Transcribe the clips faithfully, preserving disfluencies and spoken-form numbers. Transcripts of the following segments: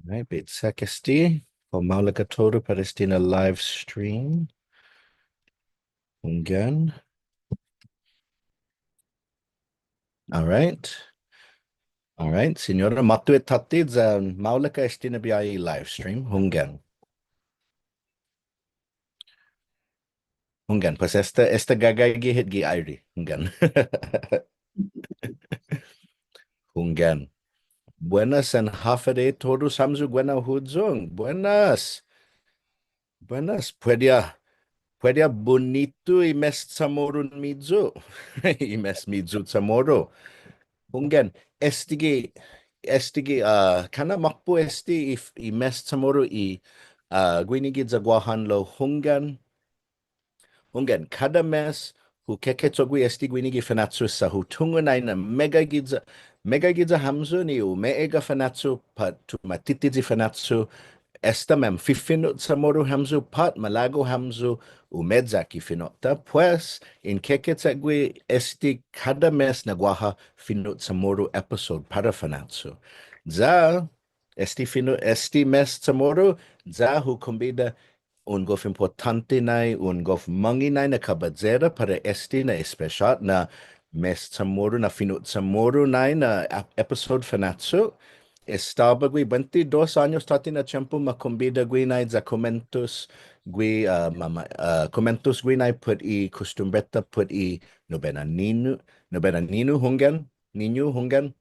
All right, bit sek este. Kao maolek ha' todu para este na live stream. Hunggan. All right. All right, Siñora, måtto hit tåtte ya maolek ha' este na biahi live stream. Hunggan. Hunggan, pues esta, esta gagaige hit gi aire. Hunggan. Hunggan. Buenas yan håfa adai todus hamyo guenao huyong. Buenas. Buenas. Puede ha', puede ha' bunitu i mes Chamoru-miyu. I mes-miyu Chamoru. Hunggan. Estague', estague', ah, kana' måkpo' este i, i mes Chamoru i, ah, guini giya Guåhan lao hunggan. Hunggan, kada mes, hu kekecho'gue este guini gi Fanachu sa' hu tungo' nai na meggai giya, meggai giya hamyo ni umeegga' Fanachu pat tumattitiyi Fanachu, esta manfifino' Chamoru hamyo pat malago' hamyo umeyak i fino'-ta, pues, in kekecho'gue este kada mes na guaha fino' Chamoru episode para Fanachu. Ya, este fino', este mes Chamoru, ya hu kombida un gof impottånte nai, un gof mångnge' nai na kabayera para este na espesiåt na mes Chamoru na fino' Chamoru nai na ep-, episode Fanachu. Estaba gui' bente dos åños tåtte na tiempo ma kombida gui' nai ya kumuentos gui', ah, ma, ma, ah, kumuentos gui' nai put i kustumbre-ta put i nubena ninu, nubena ninu hunggan, ninu hunggan.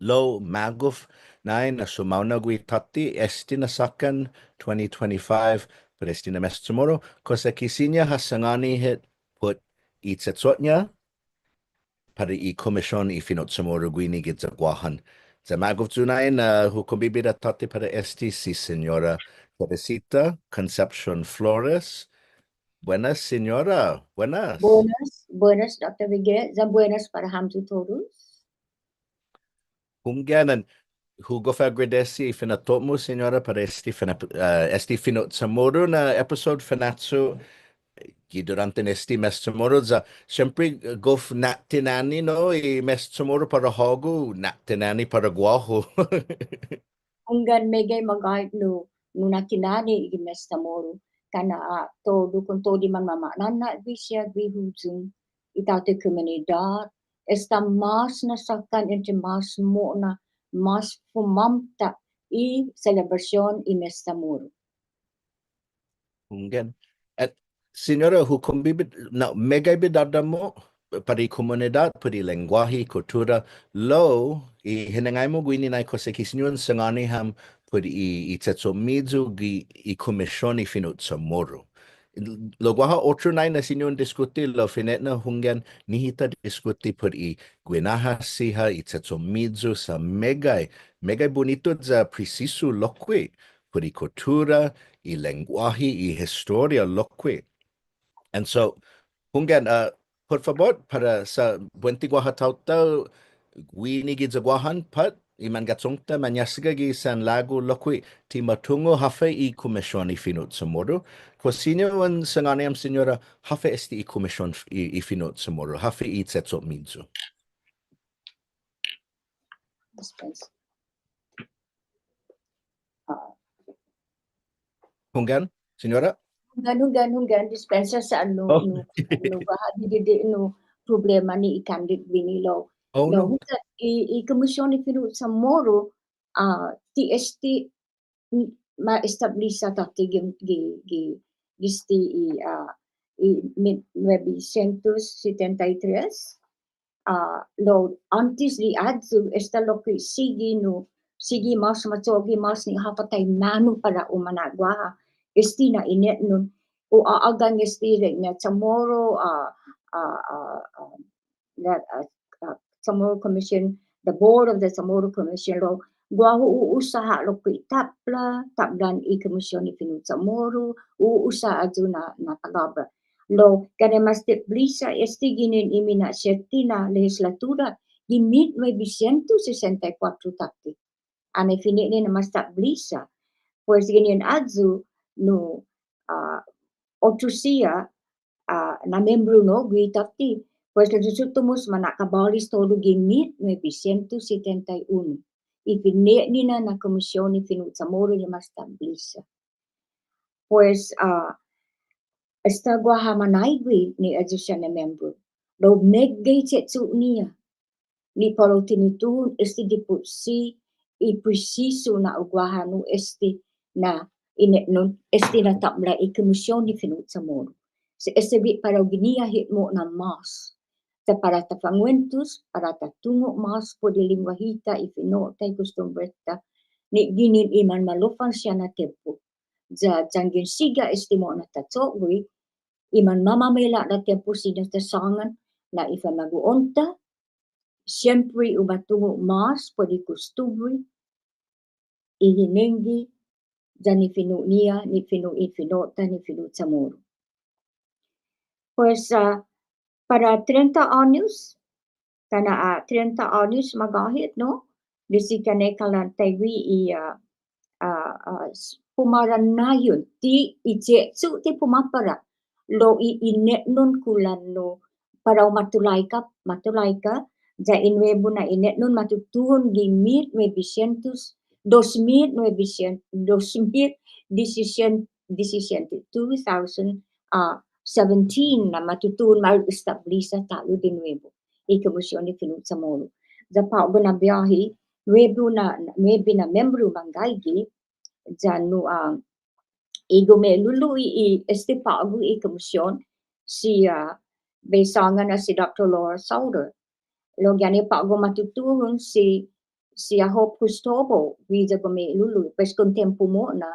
Lao magof nai na sumaonao gui' tåtte este na såkkan twenty twenty-five, put este na mes Chamoru, kosa ki siña ha sangåni hit put i che'cho'-ña para i Kumision i Fino' Chamoru guini giya Guåhan. Ya magof yu' nai na hu kombibida tåtte para este si Siñora Teresita Concepcion Flores. Buenas, Siñora. Buenas. Buenas, buenas, Doktor Vigil. Ya buenas para hamyo todus. Hunggan, hu gof agradesi i finatto-mu, Siñora, para este fina-, ah, este Fino' Chamoru na episode Fanachu gi duranten este mes Chamoru, ya siempre gof na'tinane', no, i mes Chamoru para hågu, na'tinane' para guåhu. Hunggan, meggai magåhet nu, nu na'tinane' i mes Chamoru, kana', ah, todu kon todu i manmama'nå'gue siha gui' huyong i tåtte komunidåt, esta mas na såkkan entre mas mo'na, mas fumamta' i selebrasion i mes Chamoru. Hunggan. At, Siñora, hu kombibida, na, meggai bidådå-mu, para i komunidåt, para i lengguåhi, kuttura, lao, i hinangai-mu guini nai kosa ki siña un sangåni ham put i, i che'cho'-miyu gi i Kumision i Fino' Chamoru. Lao guaha otro nai na siña un diskuti lao fine'na hunggan nihi ta diskuti put i guinaha siha i che'cho'-miyu sa' meggai, meggai bunitu ya presisu lokkue', put i kuttura, i lengguåhi, i historia lokkue'. And so, hunggan, uh, put fabot, para sa' buente guaha taotao guini giya Guåhan pat i manggachong-ta mañåsaga gi san lagu lokkue' ti ma tungo' håfa i Kumision i Fino' Chamoru. Kao siña un sangåni ham, Siñora, håfa este i Kumision f-, i, i Fino' Chamoru, håfa i che'cho'-miyu. Dispensa. Ah. Hunggan, Siñora? Hunggan, hunggan, hunggan, dispensa sa' nu, oh, nu, nu, baha' didide' nu problema ni i candidate guini lao. Oh, lao, no. Hunggan, i, i Kumision i Fino' Chamoru, ah, ti este, m-, ma establisa tåtte gi, gi, gi, desde i, ah, i mit nuebe sientos setenta i tres. Ah, lao åntes di ayu, esta lokkue' sigi nu, sigi mas macho'gue mas ni håfa taimanu para u mana'guaha este na inetnon, u å'agang este ilek-ña Chamorro, ah, ah, ah, ah, that, ah, ah, Chamorro Commission, the board of the Chamorro Commission, lao guåhu u u'usa ha' lokkue' tapla, taplan i Kumision i Fino' Chamoru, u u'usa ayu na, na palåbra. Lao, gana' ma establisa este ginen i mina'siette na lehislatura gi mit nuebe sientos sesenta i kuåttro tåtte. Anai fine'nana ma establisa. Pues ginen ayu nu, ah, otro siha, ah, na membro nu gui' tåtte. Pues lao yu' tutuhon ma na'kabåles todu gi mit nuebe sientos setenta i uno. i fine'nina na Kumision i Fino' CHamoru ni ma establisa. Pues, ah, esta guaha manaigue ni ayu siha na membro. Lao meggai che'cho'-ña ni para u tinituhon este dipotsi i presisu na u guaha nu este na inetnon, este na tabla i Kumision i Fino' CHamoru. Sa' este gue' para u guiniha hit mo'na mas. Sa' para ta fanguentos, para ta tungo' mas put i lengguahi-ta, i fino'-ta, i kostumbre-ta, ni ginen i manmalofan siha na tiempo. Ya yanggen sigi este mo'na ta cho'gue, i manmamaila' na tiempo siña ta sångan na i famagu'on-ta, siempre u ma tungo' mas put i kostumbre, i hinengge, yan i fino'-ñiha, ni fino', i fino'-ta, ni fino' CHamoru. Pues, ah, para trenta åños, kana', ah, trenta åños magåhet, no? Desde kana' kalan taiguihi i, ah, ah, ah, s-, pumaranayun, ti i che'cho' ti pumapåra, lao i, i inetnon kulan nu para u matulaika, matulaika, ya i nuebu na inetnon ma tutuhon gi mit nuebe sientos, dos mit nuebe sientos, dos mit diesisien-, diesisiete, two thousand, ah, seventeen na ma tutuhon ma establisa ta'lo di nuebu i Kumision i Fino' CHamoru. Ya på'go na biahi, nuebu na, nuebe na membro manggaige, ya nu, ah, i gume'lulu' i, i este på'go i kumision, si, ah, bai sångan na si Doktor Laura Souter. Lao guini på'go ma tutuhon si, si, ah, Hope Cristoval, guiya gume'lulu', pues kon tiempo mo'na,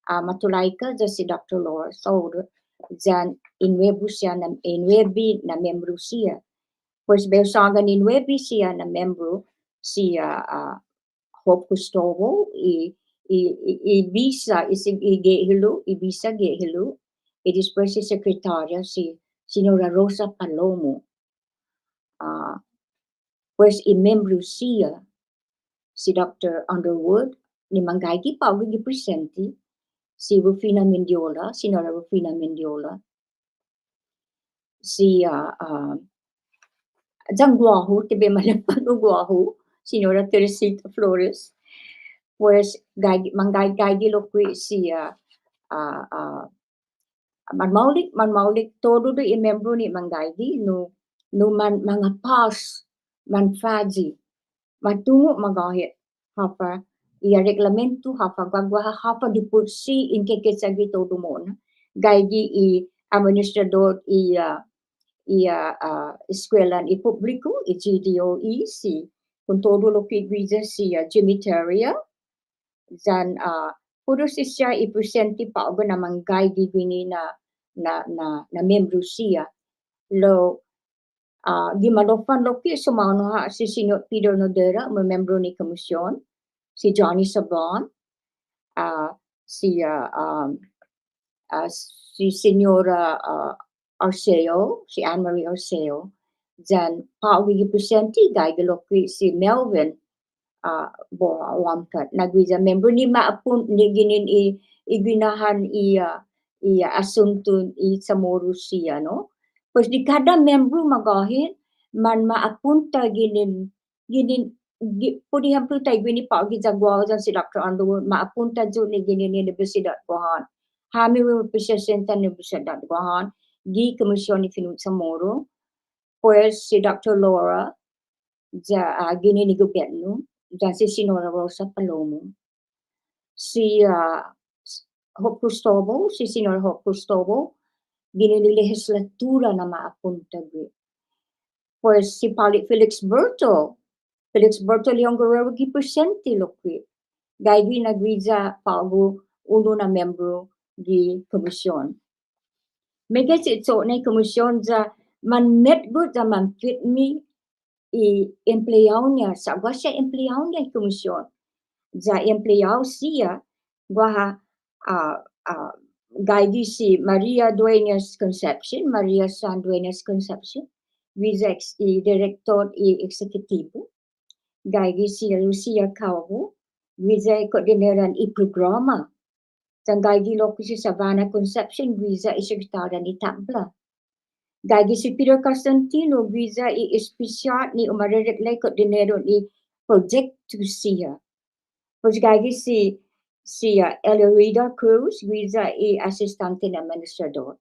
ah, matulaika ya si Doktor Laura Souter, yan i nuebu siha na, i nuebe na membro siha. Pues bai hu sångan i nuebe siha na membro, si, ah, ah, Hope Cristoval, i, i, i, i bisa, i si-, i gehilo', i bisa gehilo', i despues i sekretaria si Señora Rosa Palomo. Ah, pues i membro siha, si Doktor Underwood, ni manggaige på'go gi presente, si Rufina Mendiola, Señora Rufina Mendiola, si, ah, ah, yan guåhu, ti bai maleffa nu guåhu, Señora Teresita Flores. Pues, gaige, manggai-, gaige lokkue' si, ah, ah, ah, manmaolek, manmaolek todu i membro ni manggaige, nu, nu man, mangapås, manfayi, ma tungo' magåhet håfa i areglamentu, håfa guaguaha, håfa dipotsi in kekechague todu mo'na. Gaige i administradot i, ah, i, ah, ah, eskuelan i publiku, i G D O E, si, kontodu lokkue' guiya si, ah, Jimmy Terrio, yan, ah, puru siha i presente på'go na manggaige guini na, na, na, na membro siha. Lao, ah, gi malofan lokkue' sumaonao ha' si Señot Peter Nodera, membro ni kumision, si Johnny Sablan, ah, si, ah, um, ah, si Señora, ah, Arceo, si Anne Marie Arceo, yan på'go gi presente gaige lokkue' si Melvin, ah, Boa Wamkat. Na guiya membro ni ma apun-, ni ginen i, i guinahan i, ah, i, ah, asuntu i CHamoru siha, no? Pues di kada membro magåhet, man ma apunta ginen, ginen, gi-, por ehemplo, taiguini på'go giya Guåhan yan si Doktor Underwood, ma apunta yu' ni ginen i Unibetsidåt Guåhan. Hami representa Unibetsidåt Guåhan, gi Kumision i Fino' CHamoru, pues si Doktor Laura, ya, ah, ginen i gobietnu, yan si Señora Rosa Palomo. Si, ah, Hope Cristoval, si Señora Hope Cristoval, ginen i lehislatura na ma apunta gue'. Pues si Påle' Felix Berto, Felix Berto Leon Guerrero gi presente lokkue'. Gaige na guiya på'go unu na membro gi kumision. Meggai che'cho'-ña i kumision ya manmetgot ya manfitme i empleao-ña, sa' guaha siha empleao-ña i kumision. Ya empleao siha, guaha, ah, ah, gaige si Maria Dueñas Concepcion, Maria San Dueñas Concepcion, guiya ex-, i direktot i eksekutibu. Gaige si Lucia Calvo, guiya i ko'ordineran i programa. Yan gaige lokkue' si Savannah Concepcion, guiya i sekretarian i tabla. Gaige si Peter Constantino, guiya i espesiåt ni u marereklai ko'ordineron i proyektu siha. Pues gaige si, si, ah, Elerida Cruz, guiya i asistenten administradot.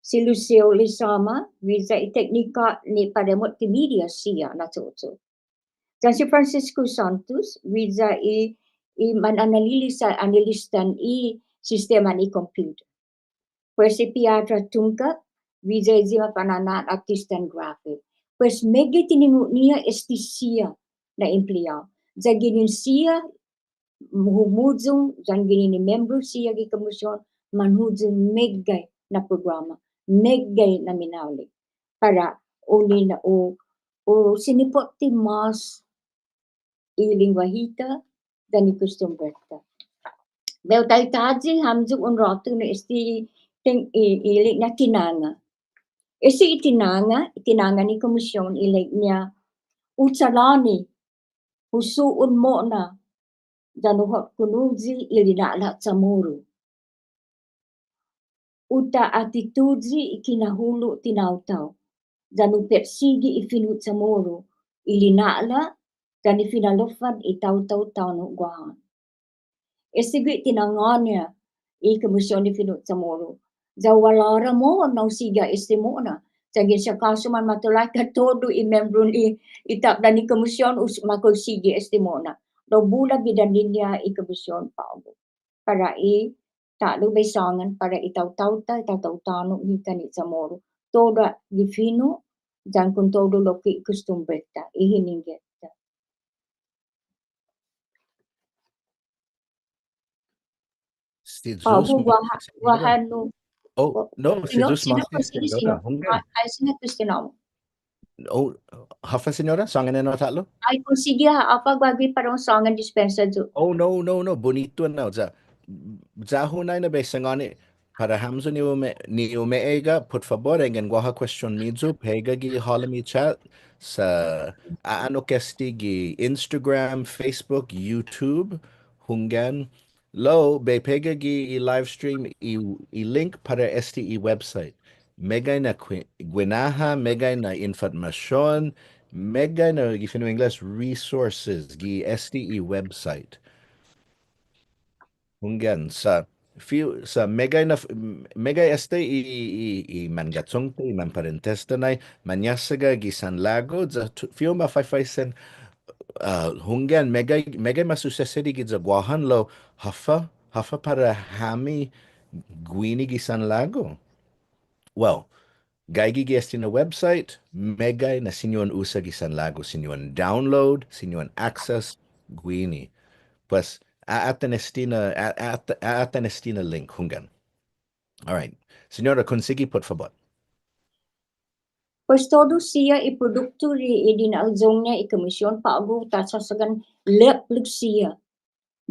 Si Lucio Lizama, guiya i teknika ni para multimedia siha na cho'cho'. Yan si Francisco Santos, guiya i, i mananalili sa' analistan i sisteman i computer. Pues si Piatra Tunka, guiya i ma fana'an artistan graphic. Pues meggai tiningo'-ña este siha na empleao. Ya ginen siha humuyong, yan ginen i membro siha gi komision, manhuyong meggai na programa, meggai na minaolek. Para u nina u, u sinipotte mas i lengguahi-ta, yan i kostumbre-ta. Bai hu taitai hamyo un råtu nu este i, i, ilek-ña tinanga. Este i tinanga, i tinangan i komision ilek-ña, hu chalåni, hu su'on mo'na, yan hu hotkunuyi i lina'la' Chamoru. U ta atituyi i kinahulo' tinaotao, yan u petsigi i fino' Chamoru, i lina'la', yan i finalofan i taotao tåno' Guåhan. Este gui' tinangan-ña i komision i fino' Chamoru. Ya u alara mohon na u sigi este mo'na. Yanggen siha kasu manmatulaika todu i membron i, i tapdan i komision, u s-, makpo' u sigi este mo'na. Lao bula bidan-ñiha i komision på'go. Para i ta'lo bai sångan para i taotao-ta, i taotao tåno' hita ni Chamoru. Todu gi fino', yan kontodu lokkue' i kostumbre-ta, i hinengge-ta. Si Yu'os, på'go, guaha-, guaha nu. Oh, oh, no, si Yu'os, siñot, ma'åse', siñot, siñot. Hunggan. Ai, ai, siñot, siñot. Oh, håfa, siñora? Sångan ennao ta'lo? Ai, konsigi ha', håfa guaha gui' para un sångan dispensa yu'. Oh, no, no, no. Bunitu ennao. Ya, ya hu nai na bai sangåni para hamyo ni ume-, ni umeegga', put fabot, yanggen guaha question-miyu, pega gi halom i chat, sa' a'annok este gi Instagram, Facebook, YouTube, hunggan, lao, bai pega gi i live stream, i, i link para este i website. Meggai na gui-, guinaha, meggai na infotmasion, meggai na gi fino' Ingles resources, gi este i website. Hunggan, sa', fihu, sa' meggai na f-, m-, meggai este i, i, i, i manggachong-ta, i manparentes-ta nai, mañåsaga gi sanlagu, ya tu-, fihu ma faifaisen, ah, hunggan, meggai, meggai ma susesedi giya Guåhan lao, håfa, håfa para hami guini gi sanlagu. Well, gaige gi este na website, meggai na siña un usa gi sanlagu, siña un download, siña un access, guini. Pues, a-, atan este na, a-, a-, atan este na link, hunggan. All right. Siñora, konsigi, put fabot. Pues todu siha i produktu i dinahuyong-ña i komision på'go ta sasagan lepblo siha.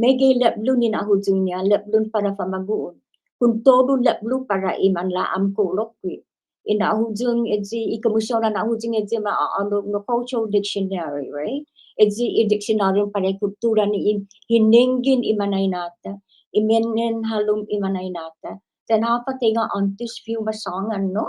Meggai lepblo nina'huyong-ña, lepblon para famagu'on. Kontodu lepblo para i manla'amko' lokkue'. I na'huyong eyi, i komision ha na'huyong eyi ma a'annok nu cultural dictionary, right? Eyi i diksionåriu para i kultura ni i hinenggen i mañaina-ta, i manenhalom i mañaina-ta. Yan håfa tenga åntes fihu ma sångan, no?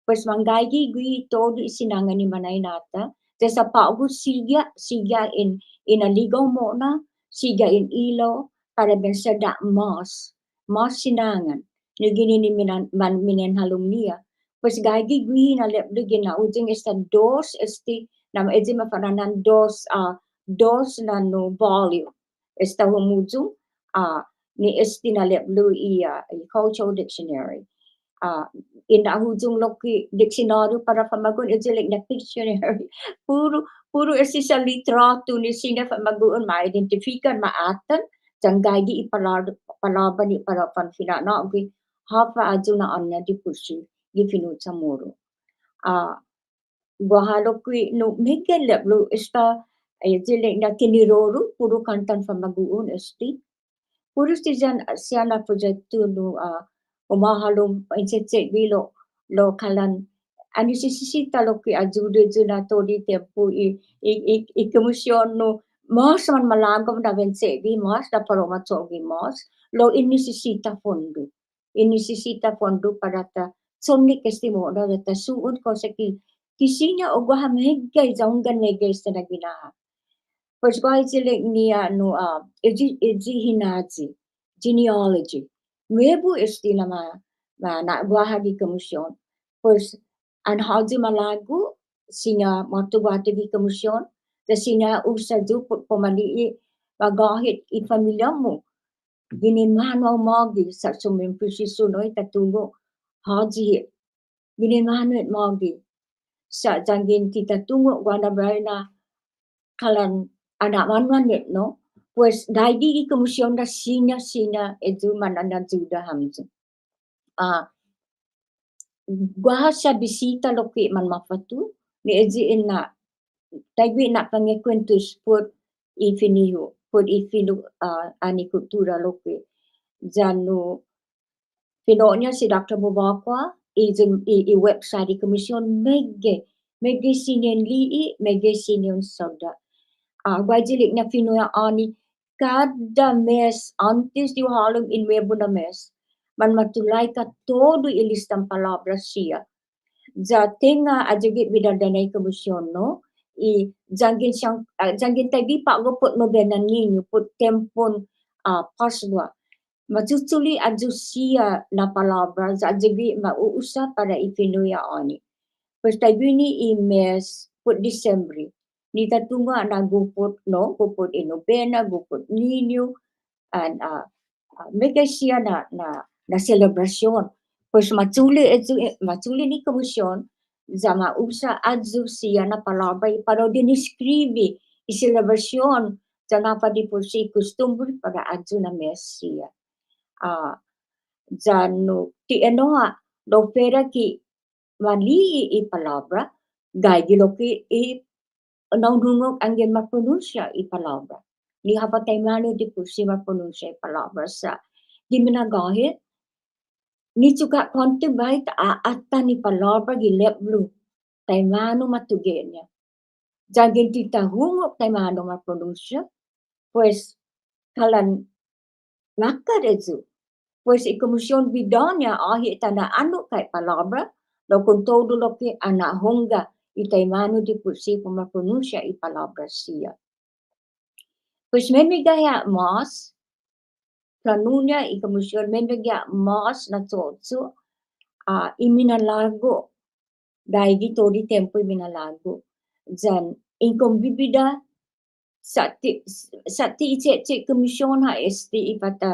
Pues manggaige gui' todu i sinangan i mañaina-ta. Ya sa' på'go sigi ha', sigi ha' in, in aligao mo'na, sigi ha' in ilao, para bai in sedda' mas, mas sinangan. Nu ginen i minan-, man-, minenhalom-ñiha. Pues gaige gui' na lepblo gi na'huyong esta dos, este, na ma eyi ma fana'an dos, ah, dos na nu volume. Esta humuyong, ah, ni este na lepblo i, ah, i Cultural Dictionary. Ah, i na'huyong lokkue' diksionåriu para famagu'on, eyi ilek-ña Pictionary. Puru, puru este siha litråtu ni siña famagu'on ma identifika, ma atan, yan gaige i palåb-, palåbra ni para fanfina'nå'gue håfa ayu na åña di pusu gi fino' Chamoru. Ah, guaha lokkue' nu meggai lepblo esta, eh, eyi ilek-ña Tiniroru, puru kåntan famagu'on este. Puru este siha, siha na proyektu nu, ah, umahalom in che'che'gue lao, lao kalan, ha nisisita lokkue' ayudu eyu na todu i tiempo i, i, i, i komision nu mas manmalago' na bai in che'gue mas, na para u ma cho'gue mas, lao in nisisita fondu. In nisisita fondu para ta chonnek este mo'na ya ta su'on kosa ki, ki siña o guaha meggai, ya hunggan meggai este na guinaha. Pues guaha ilek-ña nu, ah, eyi, eyi hinayi, genealogy. Nuebu este na ma, ma na'guaha gi komision. Pues an håyi malago' siña måtto guatu gi komision, ya siña usa yu' put pumali'e' magåhet i familia-mu. Ginen månu hao magi sa' sumen presisu nu i ta tungo' håyi hit. Ginen månu hit magi. Sa' yanggen ti ta tungo' guaha na biahi na kalan ana'manuan hit, no? Pues, gaige i komision na siña, siña eyu mana'ayuda hamyo. Ah, guaha siha bisita lokkue' manmåfatto, ni eyi na, taiguihi na fangekuentos put i fino'-hu, put i fino', ah, ani kuttura lokkue'. Ya nu fino'-ña si Doktor Bevacqua, i, i, i website i komision meggai, meggai siña un li'e', meggai siña un sodda'. Ah, guaha ilek-ña fino' ha'åni, kada mes åntes di u hålom i nuebu na mes, manmatulaika todu i listan palåbra siha. Ya tenga ayugue' bidådå-ña i komision, no, i yanggen siang, ah, yanggen taiguihi på'go put Nobena Niñu, put tiempon, ah, Paskua. Machuchule' ayu siha na palåbra, ya ayugue' ma u'usa para i fino' ha'åni. Pues taiguini i mes put Disembre. Ni ta tungo' na gupot, no, gupot i nobena, gupot Niñu, an, ah, ah, meggai siha na, na, na selebrasion. Pues machule' eyu, eh, machule' ni komision, ya ma usa ayu siha na palåbra i para u diniskribi i selebrasion, ya na para di put si kostumbre para ayu na mes siha. Ah, ya nu ti ennao ha', lao fuera ki ma li'e' i palåbra, gaige lokkue' i na'hungok anggen ma pronunsia i palåbra. Ni håfa taimanu di put si ma pronunsia i palåbra sa'. Gi minagåhet, ni chika' kuånto biahi ta a'atan i palåbra gi lepblo. Taimanu ma tuge'-ña. Yanggen ti ta hungok taimanu ma pronunsia, pues, kalan makat eyu. Pues, i komision bidå-ña åhe' ta na'annok i palåbra, lao kontodu lokkue' ha na'hungok i taimanu di put si para u ma pronunsia i palåbra siha. Pues, memeggai ha' mås, planu-ña i komision memeggai ha' mås na cho'cho', ah, i minalago', gaige todu i tiempo i minalago'. Yan in kombibida, sa' ti, sa' ti i che'cho' komision ha' este i para ta,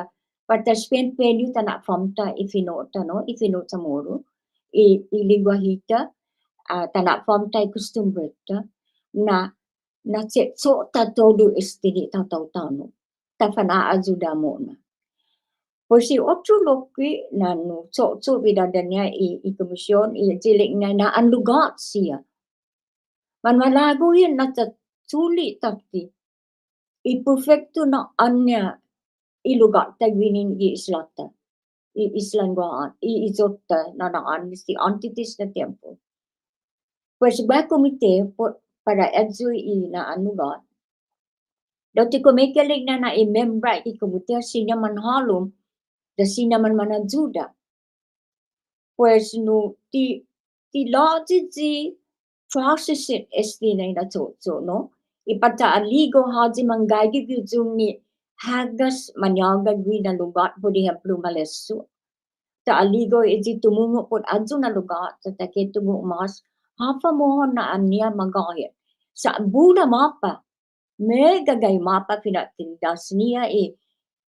para ta spend penny ta na'famta' i fino'-ta, no, i fino' Chamoru, i, i lengguahi-ta, ah, ta na'famta' i kostumbre-ta, na, na che'cho'-ta todu este ni taotao tåno'. Ta fana'ayuda mo'na. Pues i otro lokkue' na nu cho'cho' bidådå-ña i, i komision, i ilek-ña na'an lugåt siha. Manmalago' hit na ta chule' tåtte i perfekto na'an-ña i lugåt-ta guini gi isla-ta, i islan Guåhan, i iyo-ta na na'an desde åntes na tiempo. Pues guaha komite put para ayu i na'an lugåt. Lao ti kumekeilek-ña na i membra i komite siña manhålom, ya siña manmanayuda. Pues nu ti, ti låyi i process este na i na cho'cho', no? I para ta aligao håyi manggaige gi huyong ni hagas mañåga guihi na lugåt, put ehemplo, Malesso'. Ta aligao eyi tumungo' put ayu na lugåt, sa' ta ketungo' mås håfa mohon na'an-ña magåhet. Sa' bula måpa, meggai måpa pinatinas-ñiha i,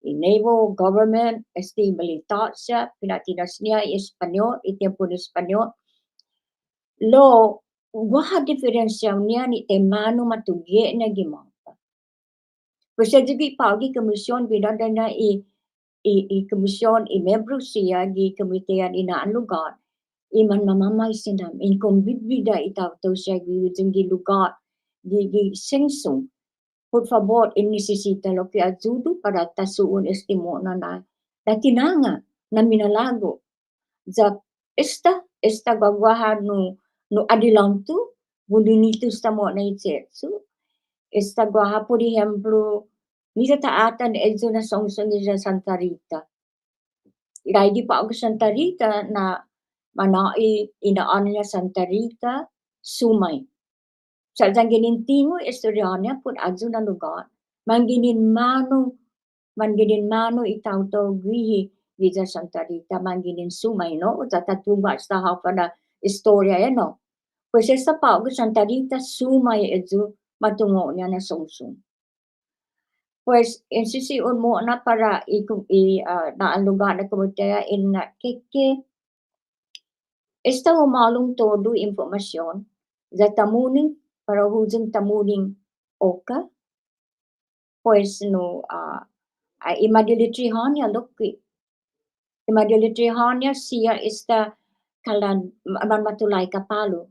i naval government, este militåt siha, pinatinas-ñiha i Españot, i tiempon Españot. Lao, guaha diferensiå-ña ni taimanu ma tuge'-ña gi måpa. Pues ayu gi på'go i komision, bidådå-ña i, i, i komision, i membro siha gi komitean i na'an lugåt, i manmamamaisen ham, in kombibida i taotao siha gi huyong gi lugåt, gi, gi sengsong. Put fabot, in nisisita lokkue' ayudu para ta su'on este mo'na na, na tinanga', na minalago'. Ya esta, esta guaguaha nu, nu adilantu, bununitu esta mo'na i che'cho'. Esta guaha, put ehemplo, ni ta atan eyu na songsong iya Santa Rita. Gaige på'go Santa Rita na manå'i i na'an-ña Santa Rita Sumay. Sa' yanggen in tingo' i estoria-ña put ayu na lugåt, manginen månu, manginen månu i taotao guihi giya Santa Rita, manginen sumai, no? Ya ta tungo' esta håfa na estoria, eh, no? Pues esta på'go Santa Rita sumai ayu matungo'-ña na songsong. Pues, in sisiun mo'na para i ku-, i, ah, na'an lugåt na komunidåt, in na keke, esta humålom todu i informasion, ya ta mungnga, para huyong ta mungnga oka, pues nu, ah, ah, i madilitrehå-ña lokkue'. I madilitrehå-ña siha esta kalan ma-, manmatulaika palu.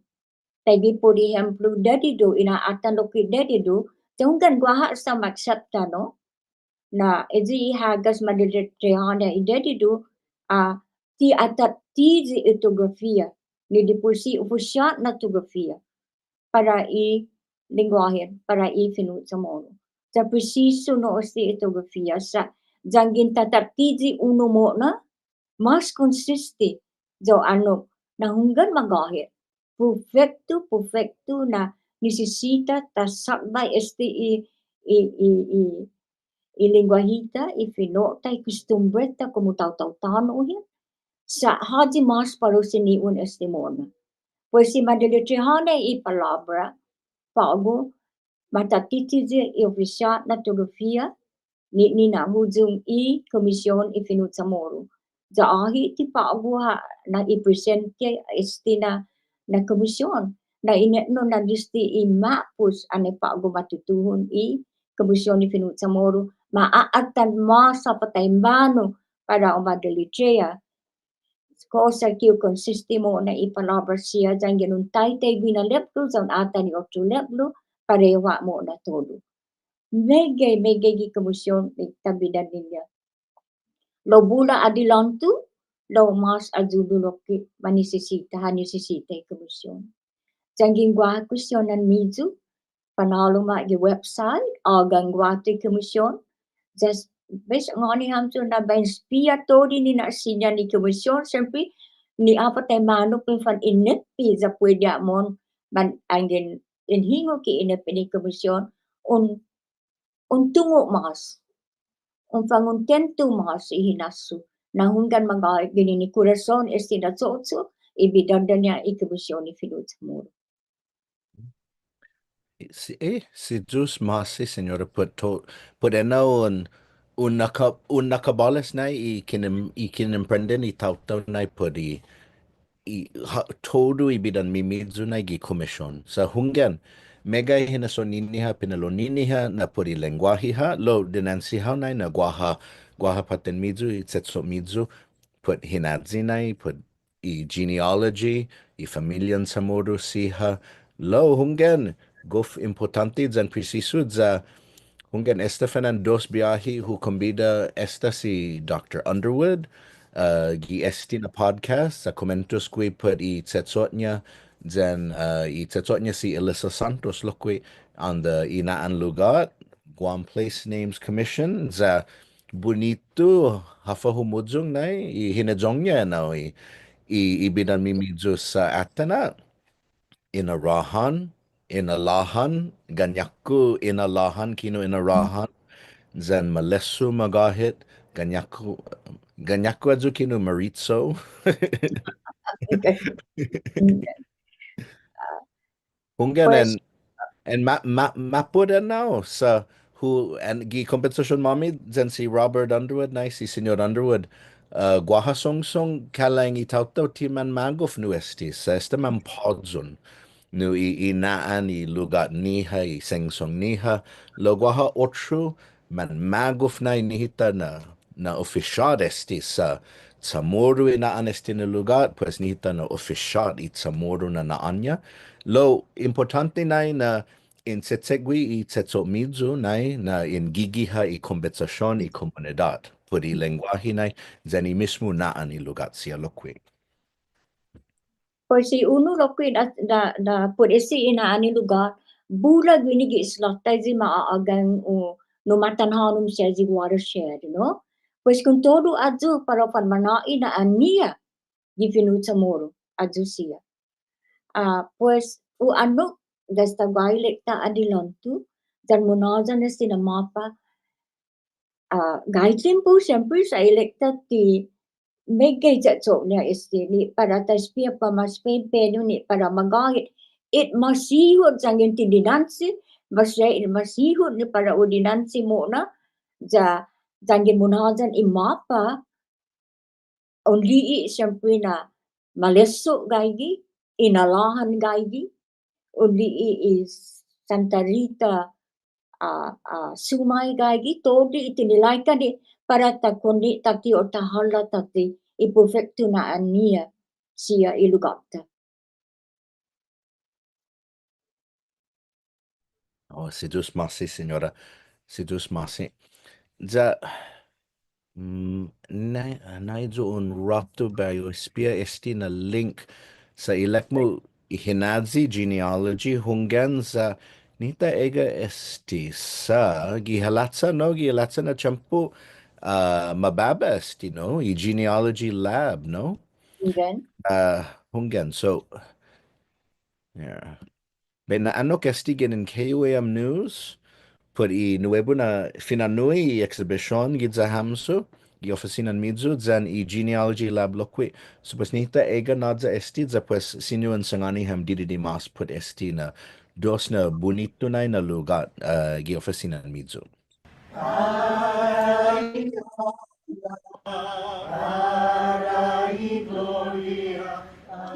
Taiguihi, por ehemplo, Dedidu, i na'atan lokkue' Dedidu, ya hunggan guaha esta umaksepta, no? Na, ayu i hagas madilitrehå-ña i Dedidu, ah, ti atattiyi i tugofia, ni dipotsi ofisiåt na tugofia para i lengguahen, para i fino' CHamoru. Ya presisu nu este i tugofia sa' yanggen ta atattiyi unu mo'na, mas konsiste, ya annok na hunggan magåhet. Perfekto, perfekto na nisisita ta sakba' este i, i, i, i, i lengguahi-ta, i fino'-ta, i kostumbre-ta komu taotao tåno' hit. Sa' håyi mas para u siniun este mo'na. Pues si madilitrehå-ña i palåbra, på'go ma atattiyi i ofisiåt na tugofia, ni, ni na'huyong i Kumision i Fino' CHamoru. Ya åhe' ti på'go ha, na i presente este na, na kumision. Na inetnon na desde i ma'pos anai på'go ma tutuhon i Kumision i Fino' CHamoru, ma a'atan mås håfa taimanu para u madilitreha. Kosa ki hu konsiste mo'na i palåbra siha yanggen un taitai guihi na lepblo, ya un atan i otro lepblo, parehu ha' mo'na todu. Meggai, meggai gi kumision i ta bidan-ñiha. Lao bula adilantu, lao mas ayudu lokkue' manisisita, ha nisisita i kumision. Yanggen guaha kuestionan-miyu, fanhålom ha' gi website, ågang guatu i kumision. Just, pues, ngani hamyo na bai in espia todu ni na'siñan i kumision, siempre, ni håfa taimanu para in fan ineppe, ya puede ha' mohon, man, anggen in hingo ki ineppe ni kumision, un, un tungo' mas, un fangontentu mas i hinasso, na hunggan magåhet ginen i korason este na cho'cho', i bidåda-ña i Kumision i Fino' CHamoru. Si, eh, si Yu'os ma'åse', Siñora, put to-, put ennao un, un na'ka-, un na'kabåles nai i kinem-, i kinemprenden i taotao nai put i, i ha-, todu i bidan-miyu nai gi kumision. Sa' hunggan, meggai hinasso-ñiha, pinelo-ñiha, na put i lengguahi ha', lao dinanche hao nai na guaha, guaha påtten-miyu, i che'cho'-miyu, put hinayi nai, put i genealogy, i familian CHamoru siha, lao hunggan, gof impottånte yan presisu ya hunggan esta fana'an dos biåhi hu kombida esta si Doctor Underwood, uh, gi este na podcast, sa' kumuentos gui' put i che'cho'-ña, yan, uh, i che'cho'-ña si Elisa Santos lokkue' on the i na'an lugåt, Guam Place Names Commission, ya bunitu, håfa humuyong nai, i hinayong-ña ennao i, i, i bidan-miyu sa' atan ha', inarahan, inalåhan, ga'ña-ku inalåhan, kinu inaråhan, yan malesu magåhet, ga'ña-ku, ga'ña-ku ayu kinu maricho. Okay. Okay. Ah, hunggan, pues, and, and ma-, ma-, mappot ennao sa' hu, and gi kompensasion-måmi yan si Robert Underwood nai si Siñot Underwood, uh, guaha songsong kalang i taotao ti manmagof nu este, sa' esta manpåyon nu i, i na'an i lugåt-ñiha, i sengsong-ñiha, lao guaha otro manmagof nai nihi-ta na, na ofisiåt este sa' CHamoru i na'an este na lugåt, pues nihi-ta na ofisiåt i CHamoru na na'an-ña. Lao impottånte nai na in che'che'gue i che'cho'-miyu nai na in gigi ha' i kompensasion i komunidåt put i lengguahi nai yan i mismo na'an i lugåt siha lokkue'. Pues si unu lokkue' na, na, na put este i na'an i lugåt, bula guini gi isla-ta i ma ågang u nu matanhånom siha i watershed, no? Pues kontodu ayu para u fanmanå'i na'an-ñiha gi fino' CHamoru, ayu siha. Ah, pues, u annok desde guaha ilek-ta adilånto, yan munhåyan este na måpa, ah, guide limpo, siempre sa' ilek-ta ti meggai che'cho'-ña este ni para ta espia para ma espempeñu ni para magåhet i masihot yanggen ti dinanche, maseha i masihot ni para u dinanche mo'na, ya yanggen munhåyan i måpa, un li'e' siempre na malesso' gaige, inalåhan gaige, un li'e' i Santa Rita, ah, ah, Sumai gaige, todu i tinilaikan ni para ta konne' tåtte o ta hålla tåtte i perfekto na anai siha i lugåt-ta. Oh, si Yu'os ma'åse', Siñora. Si Yu'os ma'åse'. Ya, mm, nai, nai yu' un råtu bai hu espia este na link sa' ilek-mu i hinayi genealogy, hunggan sa' nihi ta egga' este sa' gi halacha, no, gi halacha na tiempo, ah, mababa este, no, i genealogy lab, no? Hunggan. Ah, hunggan. So, yeah. Bai na'annok este ginen K U A M News, put i nuebu na fina'nå'i i exhibition giya hamyo, gi ofisinan-miyu, yan i genealogy lab lokkue'. So, pues, nihi ta egga' nåya este, ya, pues, siña un sangåni ham didide' mås put este na dos na bunitu nai na lugåt, ah, gi ofisinan-miyu.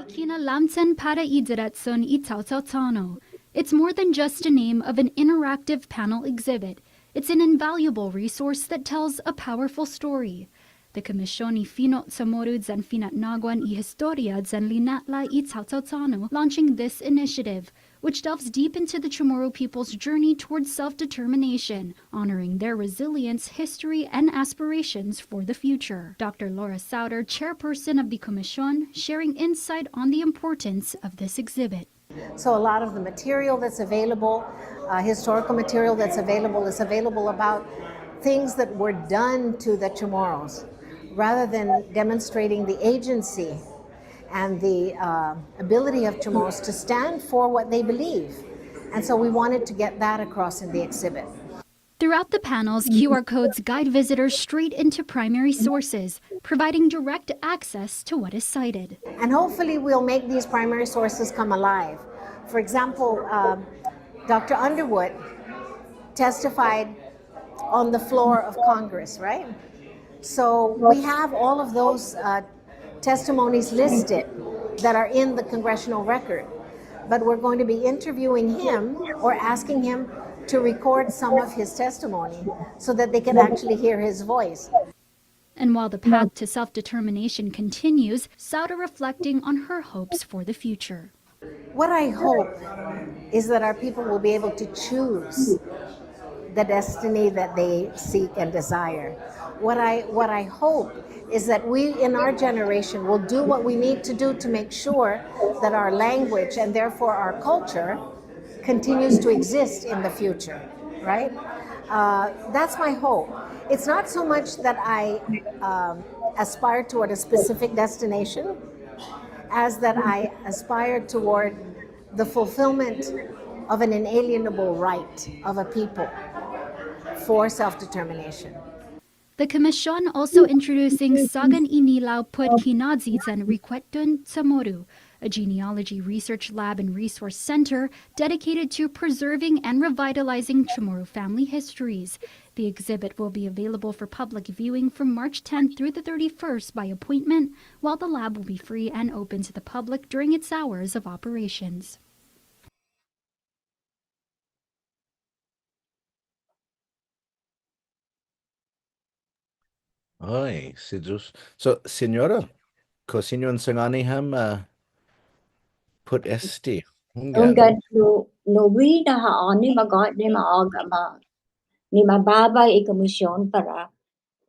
Kinalamten para i diretsyon i taotao tåno'. It's more than just a name of an interactive panel exhibit. It's an invaluable resource that tells a powerful story. The Kumision i Fino' CHamoru yan Fina'nå'guen i Historia yan Lina'la' i Taotao Tåno' launching this initiative, which delves deep into the Chamorro people's journey towards self-determination, honoring their resilience, history, and aspirations for the future. Doctor Laura Souter, chairperson of the Kumision, sharing insight on the importance of this exhibit. So a lot of the material that's available, uh, historical material that's available, is available about things that were done to the Chamorros, rather than demonstrating the agency and the, uh, ability of Chamorros to stand for what they believe. And so we wanted to get that across in the exhibit. Throughout the panels, Q R codes guide visitors straight into primary sources, providing direct access to what is cited. And hopefully we'll make these primary sources come alive. For example, um, Doctor Underwood testified on the floor of Congress, right? So we have all of those, uh, testimonies listed that are in the congressional record. But we're going to be interviewing him or asking him to record some of his testimony so that they can actually hear his voice. And while the path to self-determination continues, Souter reflecting on her hopes for the future. What I hope is that our people will be able to choose the destiny that they seek and desire. What I, what I hope is that we, in our generation, will do what we need to do to make sure that our language and therefore our culture continues to exist in the future, right? Uh, that's my hope. It's not so much that I, um, aspire toward a specific destination, as that I aspire toward the fulfillment of an inalienable right of a people for self-determination. The Kumision also introducing Sagan i Nilao put Kinayi yan Rikuenton CHamoru, a genealogy research lab and resource center dedicated to preserving and revitalizing Chamorro family histories. The exhibit will be available for public viewing from March tenth through the thirty-first by appointment, while the lab will be free and open to the public during its hours of operations. Ai, si Yu'os. So, Siñora, kao siña un sangåni ham, ah, put este? Hunggan. Hunggan, nu, nu guihi na ha'åni, magåhet ni ma ågang ma, ni mababa i Kumision para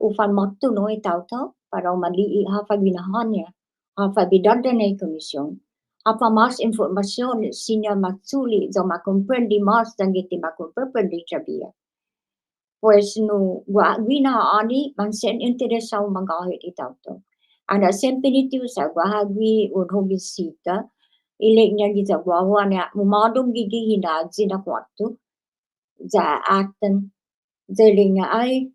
u fanmåtto, no, i taotao, para u ma li'e' håfa guinahå-ña, håfa bidådå-ña i Kumision, håfa mås informasion siña ma chule' ya ma komprende mås yanggen ti ma komprende todavia. Pues, nu guaha guihi na ha'åni, man sen interesao magåhet i taotao. Annai sen piniti yu' sa' guaha guihi un hogensita, Ilek-ña giya guåhu annai mumådom gi gi hinayi na kuåtto. Ya atan, ya ilek-ña, ai,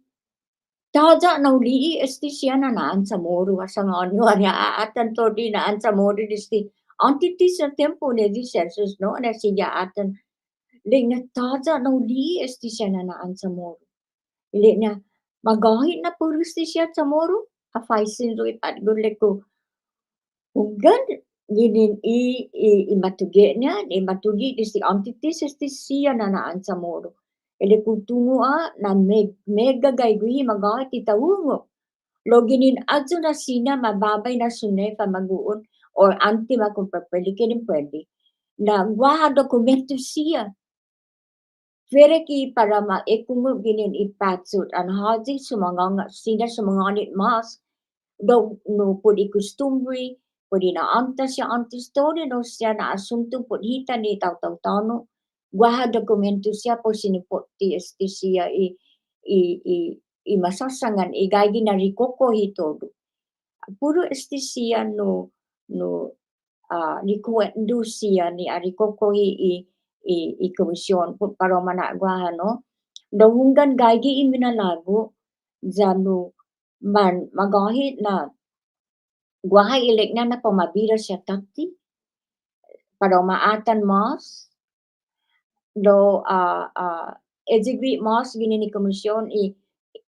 tåya' na hu li'e' este siha na na'an Chamoru, ha sangåni yu' annai atan todu i na'an Chamoru desde åntes na tiempo ni di census, no, annai sigi ha atan. Ilek-ña tåya' na hu li'e' este siha na na'an Chamoru. Ilek-ña, magåhet na puru este siha Chamoru, ha faisen yu' i påtgon ilek-hu. Hunggan, ginen i, i, i matuge'-ña, i matuge' desde åntes este siha na na'an Chamoru. Ilek-hu tungo' ha', na me-, meggai guihi magåhet i ta hungok. Lao ginen ayu na siña mababa i nasion-ña i famagu'on, or åntes ma komprende, puede. Na guaha dokumentu siha. Fuera ki para ma ekungok ginen i pachot, annai håyi sumangångani, siña sumangåni mas, lao nu put i kustumbre, put i na'an-ta siha åntes todu enao siha na asuntu put hita ni taotao tåno', guaha dokumentu siha para u siña put ti este siha i, i, i, i masasangan, i gaige na rikokohi todu. Puru este siha nu, nu, ah, rikuendu siha ni ha rikokohi i, i, i kumision put para u mana'guaha, no. Lao hunggan gaige i minalago', ya nu man, magåhet na guaha ilek-ña na para u mabira siha tåtte, para u ma atan mas, lao, ah, ah, eyi gui' mas ginen i kumision i,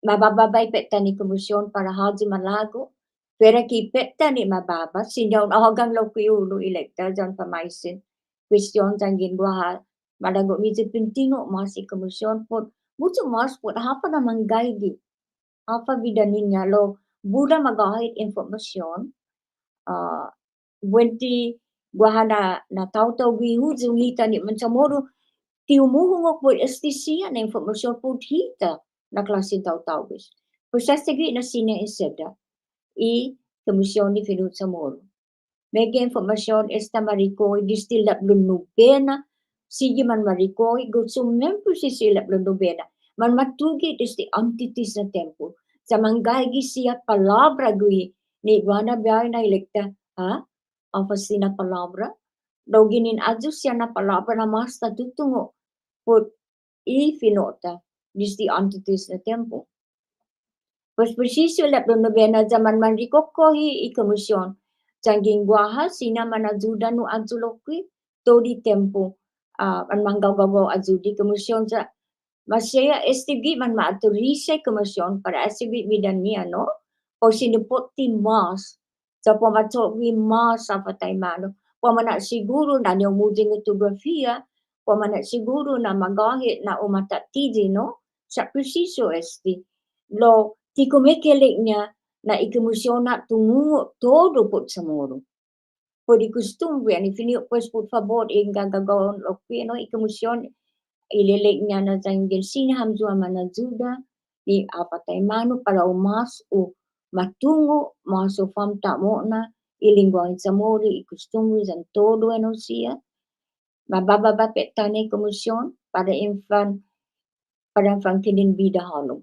mababa i pettan i kumision para håyi malago', fuera ki pettan i mababa, siña un ågang lokkue' i ulu ilek-ta, yan famaisen, kuestion yanggen guaha, malago' ni i pintingo' mas i kumision put, mucho mas put håfa na manggaige. Håfa bidan-ñiha lao bula magåhet information, ah, buente guaha na, na taotao gi huyong hita ni Manchamoru, ti u muhungok put este siha na information put hita na klåsen taotao guihi. Pues este gui' na siña insedda i Kumision ni Fino' Chamoru. Meggai information esta marikohi desde lepblo nubena, sigi man marikohi, gos miyembros i si lepblo nubena, manmatuge' desde åntes na tiempo. Sa' manggaige siha palåbra gui' ni guaha na biahi na ilek-ta, ha? Håfa siha na palåbra? Lao ginen ayu siha na palåbra na mas ta tutungo' put i fino'-ta desde åntes na tiempo. Pues presisu lepblo nubena ya man, man rikokohi i kumision. Yanggen guaha siña man ayuda nu ayu lokkue' todu i tiempo, ah, man manggågagao ayuda i kumision sa' maseha este gui' man ma atorisa i kumision para este gui' bidan-ñiha, no? Para u siña put ti mas Sa' para u ma cho'gue mas håfa taimanu. Para u ma na'siguru na ni u humuyong i ortografia, para u ma na'siguru na magåhet na u ma tatiyi, no? Sa' presisu este. Lao, ti kumekeilek-ña na i kumision ha tungo' todu put Chamoru. Put i kustumbre, ni fino', pues, put fabot, i gagagao lokkue', no, i kumision, ilelek-ña na yanggen siña hamyo ha manayuda, ni håfa taimanu para u mas u ma tungo', mas u famta'mo'na i lengguahen Chamoru, i kustumbre yan todu enao siha. Mababa put i pettan i kumision para in fan, para in fangkinen bida hålom.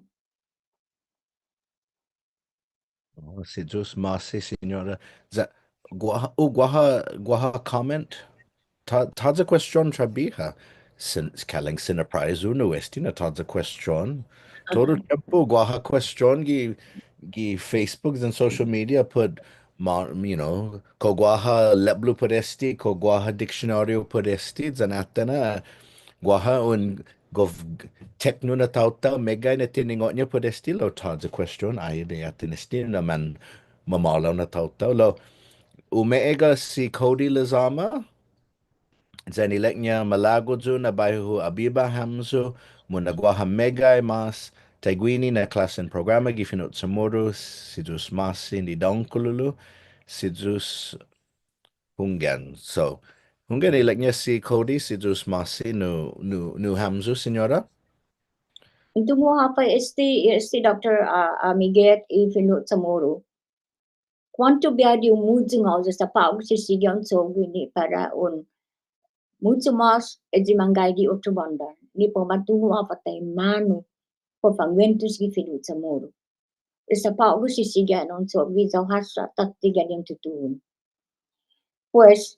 Oh, si Yu'os ma'åse', Siñora. Ya, guaha, oh, guaha, guaha comment. Ta-, tåya' question trabiha. Sin-, kalang sinaprais unu este na tåya' question. Todu tiempo guaha question gi, gi Facebook yan social media put ma-, you know, kao guaha lepblo put este, kao guaha diksionåriu put este, yan atan ha' guaha un gof-, tekno na taotao, meggai na tiningo'-ña put este lao tåya' question, ai, ni atan este na manmamåhlao na taotao. Lao, umeegga' si Cody Lizama, yan ilek-ña malago' yu' na bai hu abiba hamyo, muna' guaha meggai mas taiguini na klåsen programa gi fino' Chamoru, si Yu'os ma'åse' ni dångkolo, si Yu'os hunggan. So, hunggan ilek-ña si Cody, si Yu'os ma'åse' nu, nu, nu hamyo, Siñora. Entonses, håfa este, este doktor, ah, ah, Miget i fino' Chamoru. Kuånto biahi di humuyong hao ya esta på'go sisigi hao un cho'gue ni para un mucho mas, eh, eyi manggaige otro bånda. Ni para u ma tungo' håfa taimanu para u fanguentos gi fino' Chamoru. Esta på'go sisigi hao un cho'gue ya u hasso tåtte gi i tutuhon. Pues,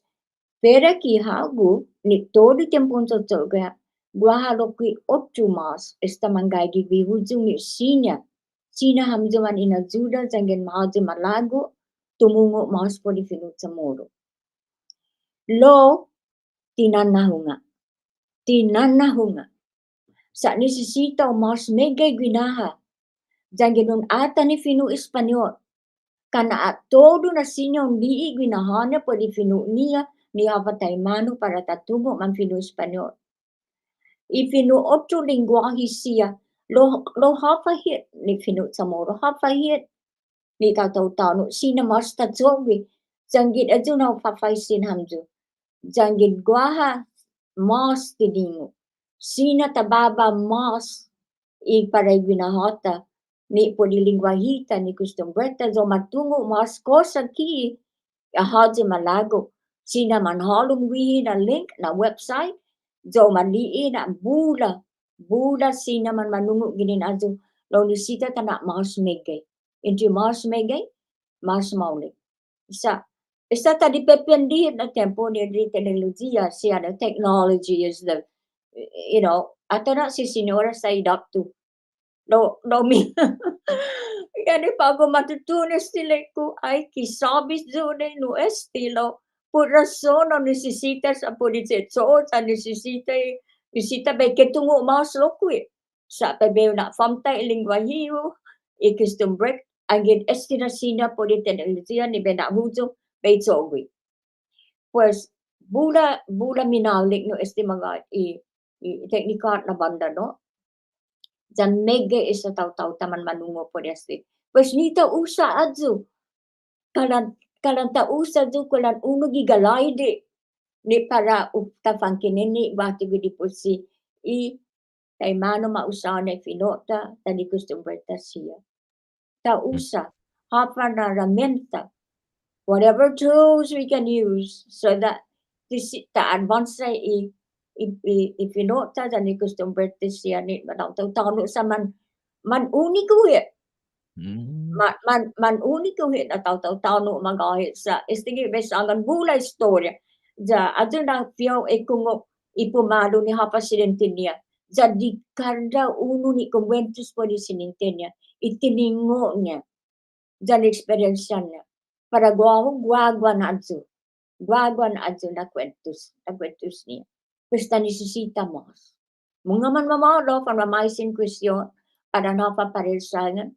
Fuera ki hågu, ni todu i tiempon cho'gue, guaha lokkue' otro mås, esta manggaige guihi yu' ni siña, siña hamyo mana'ayuda yanggen håyi malago' tumungo' mås put i fino' CHamoru. Lao, ti nana'hungok. Ti nana'hungok. Sa' nisisita u mås meggai guinaha. Yanggen un atan i fino' Españot. Kana' todu na siña un li'e' guinaha-ña put i fino'-ñiha, ni håfa taimanu para ta tungo' manfino' Españot. I fino' otro lengguåhi siha, lao, lao håfa hit ni fino' CHamoru, håfa hit ni taotao tåno', siña mås ta cho'gue, yanggen ayu na u fafaisen hamyo. Yanggen guaha mås tiningo'. Siña ta baba mås i para i guinaha-ta, ni put i lengguåhi-ta, ni kostumbre-ta, ya u ma tungo' mås kosa ki i håyi malago'. Siña manhålom guihi na link, na website, ya u ma li'e' na bula, bula siña manmanungo' ginen ayu, lao nisisita ta na'mås meggai. Entre mås meggai, mås maolek. Sa', esta ta dipepende hit na tiempo ni teknolojia, siha na technology is the, you know, atan ha' si Siñora sa' idaptu. Lao, lao mi. Yan i på'go matutuhon este ilek-hu, ai, ki sabes yu' ni nu este lao. Put rason na nisisita sa' put i che'cho', sa' nisisita, nisisita bai ketungo' mås lokkue'. Sa' bai hu na'famta' i lengguåhi-hu, i kostumbre, yanggen este na siña put i teknolojia ni bai na'huyong, bai cho'gue. Pues, bula, bula minaolek nu este magåhet i, i teknika na bånda, no? Ya meggai esta taotao ta manmanungo' put este. Pues, ni ta usa ayu. Kalan, kalan ta usa ayu, kulan unu gi galaide'. Ni para u ta fangkinen ni guatu gi dipotsi i taimanu ma usa na i fino'-ta, yan i kostumbre-ta siha. Ta usa, håfa na ramenta, whatever tools we can use so that this, ta advance i, i, i, i fino'-ta yan i kostumbre-ta siha ni ma taotao tåno' sa' man, man uniku hit. Mm. Man, man, man uniku hit na taotao tåno' magåhet sa', este gi bai sångan bula estoria. Ya, ayu na fihu ekungok i pumalu ni håfa sinente-ña. Ya di kada unu ni kumuentos put i sinente-ña, i tiningo'-ña, yan i eksperiensia-ña. Para guåhu, guaguan ayu. Guaguan ayu na kuentos, na kuentos-ña. Pues ta nisisita mås. Mungnga manmamaolek, fan mamaisen kuestion, para na håfa para i sångan.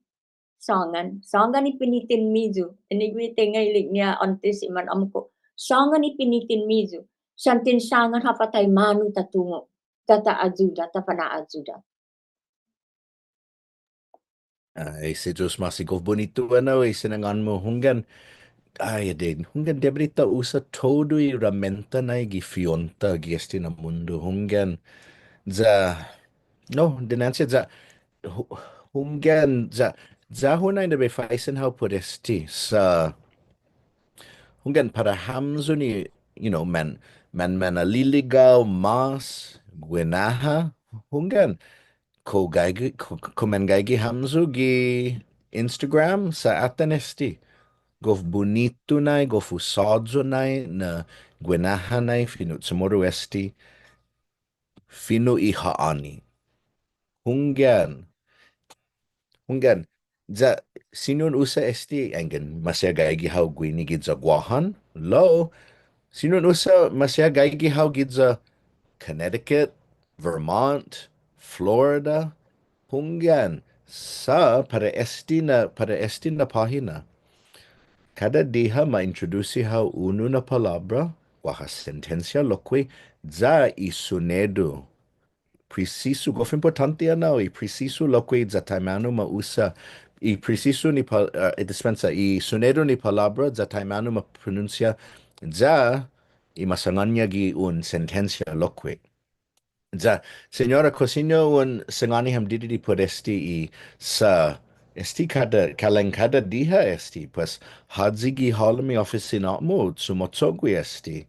Sångan, sångan i piniten-miyu. Anyway, tenga ilek-ña åntes i man åmko'. Sångan i piniten-miyu. Siha un sångan håfa taimanu ta tungo'. Ya ta ayuda, ta fana'ayuda. Ai, si Yu'os ma'åse', gof bunitu enao i sinangån-mu, hunggan. Ai, adai, hunggan debi di ta usa todu i ramenta nai gi fi'on-ta gi este na mundo, hunggan. Ya, no, dinanche ya, hu-, hunggan ya, ya hu nai na bai faisen hao put este, sa' hunggan para hamyo ni, you know, man, man, manmanaligao mås guinaha, hunggan, kao gaige, kao, kao manggaige hamyo gi Instagram sa' atan este. Gof bunitu nai, gof usåyo nai, na guinaha nai, fino' CHamoru este. Fino' i ha'åni. Hunggan. Hunggan. Ya, siña un usa este, yanggen maseha gaige hao guini giya Guåhan. Lao, siña un usa maseha gaige hao giya Connecticut, Vermont, Florida. Hunggan. Sa' para este na, para este na påhina. Kada diha ma introdusi hao unu na palåbra, guaha sentensia lokkue', ya i sunedu. Presisu, gof impottånte enao, i presisu lokkue' ya taimanu ma usa, i presisu ni pa-, eh, dispensa, i sunedu ni palåbra ya taimanu ma pronunsia, ya i ma sangåni gi un sentensia lokkue'. Ya, Siñora, kao siña un sangåni ham didide' put este i sa' este kada, kalan kada diha este, pues, håyi gi halom i ofisina-mu, sumåcho'gue este.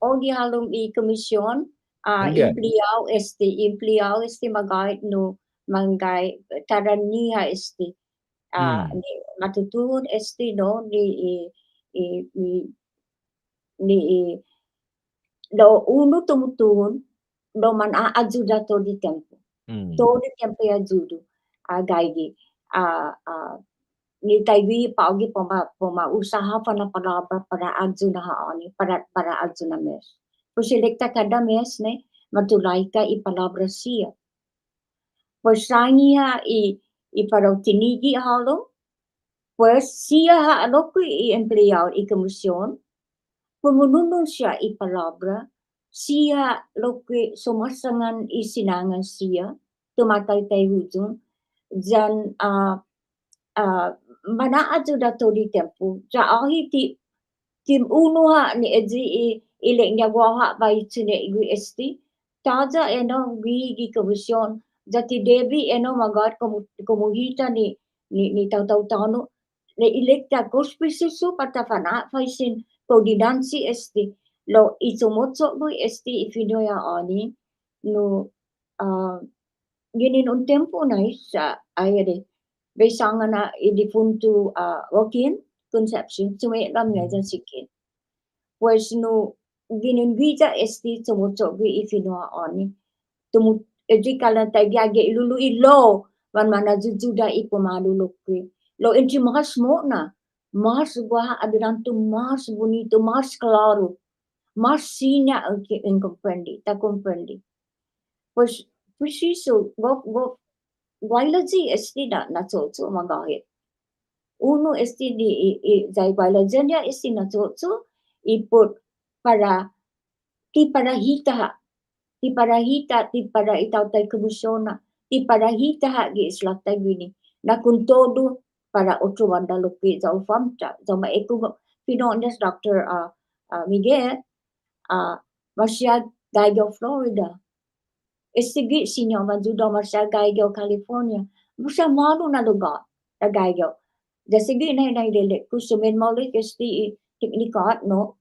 O gi halom i kumision, ah, emplea hao este, emplea hao este magåhet nu manggai, tåra-ñiha este. Ah, ni matutuhon este, no, ni i, i, i, ni i, lao unu tumutuhon, lao man a'ayuda todu i tiempo. Mm. Todu i tiempo i ayudu, ah, gaige, ah, ah, ni taigue på'go para u ma-, para u ma usa håfa na palåbra para ayu na ha'åni, para, para ayu na mes. Pues ilek-ta kada mes, no, matulaika i palåbra siha. Pues sahnge ha' i, i para u tinige' hålom, pues siha ha' lokkue' i empleao i komision, pumununun siha i palåbra, siha lokkue' sumåsangan i sinangan siha, tumataitai huyong, yan, ah, ah, man a'ayuda todu i tiempo. Ya åhe' ti, ti unu ha' ni eyi i, ilek-ña guåhu ha' bai chinegui' este, tåya' ennao gi, gi komision, ya ti debi ennao magåhet komu, komu hita ni, ni, ni taotao tåno', ni ilek-ta gof presisu para ta fana'faisen kao dinanche este, lao i chumocho'gue este i fino' i ha'åni, no, ah, ginen un tiempo nai sa' ai adai. Bai sångan ha' i difuntu, ah, Joaquin Concepcion, sume'lam ya, mm, yan si Ken. Pues no, ginen guiya este chumocho'gue i fino' ha'åni. Tumu, eyi kalan taiguihi gi ilulu' i lao, man mana'ayuda i pumalu lokkue'. Lao entre mås mo'na, mås guaha adelanto, mås bunitu, mås klåru, mås siña en, en komprende, ta komprende. Pues, presisu, gof, gof, guailayi este na, na cho'cho' magåhet. Unu este ni i, i, ya i guailayi-ña este na cho'cho', i put para, ti para hita ha', ti para hita, ti para i taotao komisiona, ti para hita ha' gi isla-ta guini. Na kontodu para otro bånda lokkue' ya u famta', ya u ma ekungok. Fino'-ña si Doktor, ah, ah, Miguel, ah, maseha gaige hao Florida. Este gi siña u ma ayuda maseha gaige hao California. Maseha mamåhlao na lugåt, na gaige hao. Ya sigi na, na ilelek-ku sumen maolek este i teknikåt, no,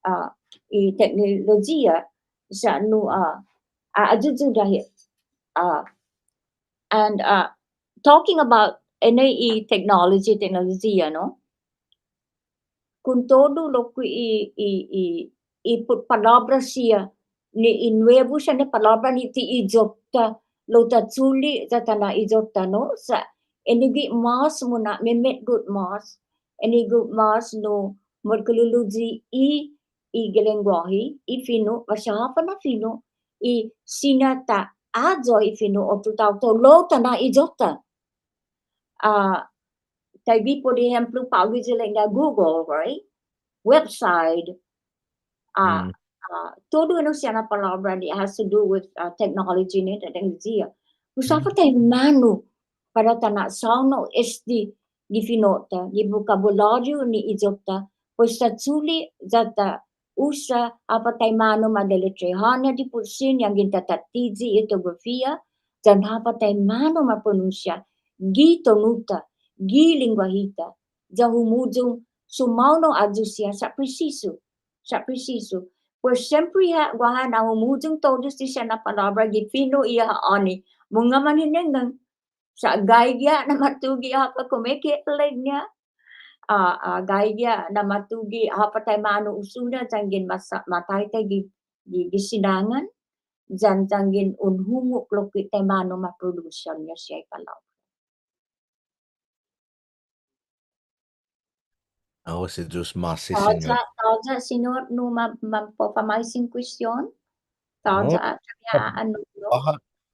ah, i teknolojia, sa' no, ah, ah, ayuda hit. Ah, and, ah, talking about ennao i technology, teknolojia, no? Kontodu lokkue' i, i, i, i put palåbra siha, ni i nuebu siha na palåbra ni ti iyo-ta, lao ta chule' ya ta na'ayo-ta, no? Sa' ennao gi mås muna' memetgot mås, ennao gi mås no, motkololoyi i, i gi lengguåhi, i fino', maseha håfa na fino', i siña ta ayu i fino' otro taotao, lao ta na'ayo-ta. Ah, taiguihi, por ehemplo, på'go ilek-ña Google, right? Website. Ah, mm, ah, todu ennao siha na palåbra ni has to do with, ah, technology ni teknolojia. Pues, mm, håfa taimanu para ta na'saonao este gi fino'-ta, gi bokabulåriu ni iyo-ta, pues ta chule' ya ta usa håfa taimanu ma deletreha-ña dipotsi yanggen ta tattiyi i ortografia, yan håfa taimanu ma pronunsia gi tonu-ta, gi lengguahi-ta, ya humuyong sumaonao ayu siha sa' presisu, sa' presisu. Pues siempre ha' guaha na humuyong todu este siha na palåbra gi fino' i ha'åni, mungnga manhinenggang, sa' gaige ha' na matuge' håfa kumeke'ilek-ña. Ah, ah, gaige ha' na matuge' håfa taimanu usu-ña yanggen ma sa-, ma taitai gi, gi, gi sinangan, yan yanggen un hungok lokkue' taimanu ma pronunsiasion-ña siha i palåbra. Oh, si Yu'os ma'åse', Siñot. Tåya', tåya', Siñot, no ma, ma, para u famaisen kuestion. Tåya', oh, tåya', ah, no, no. Guaha,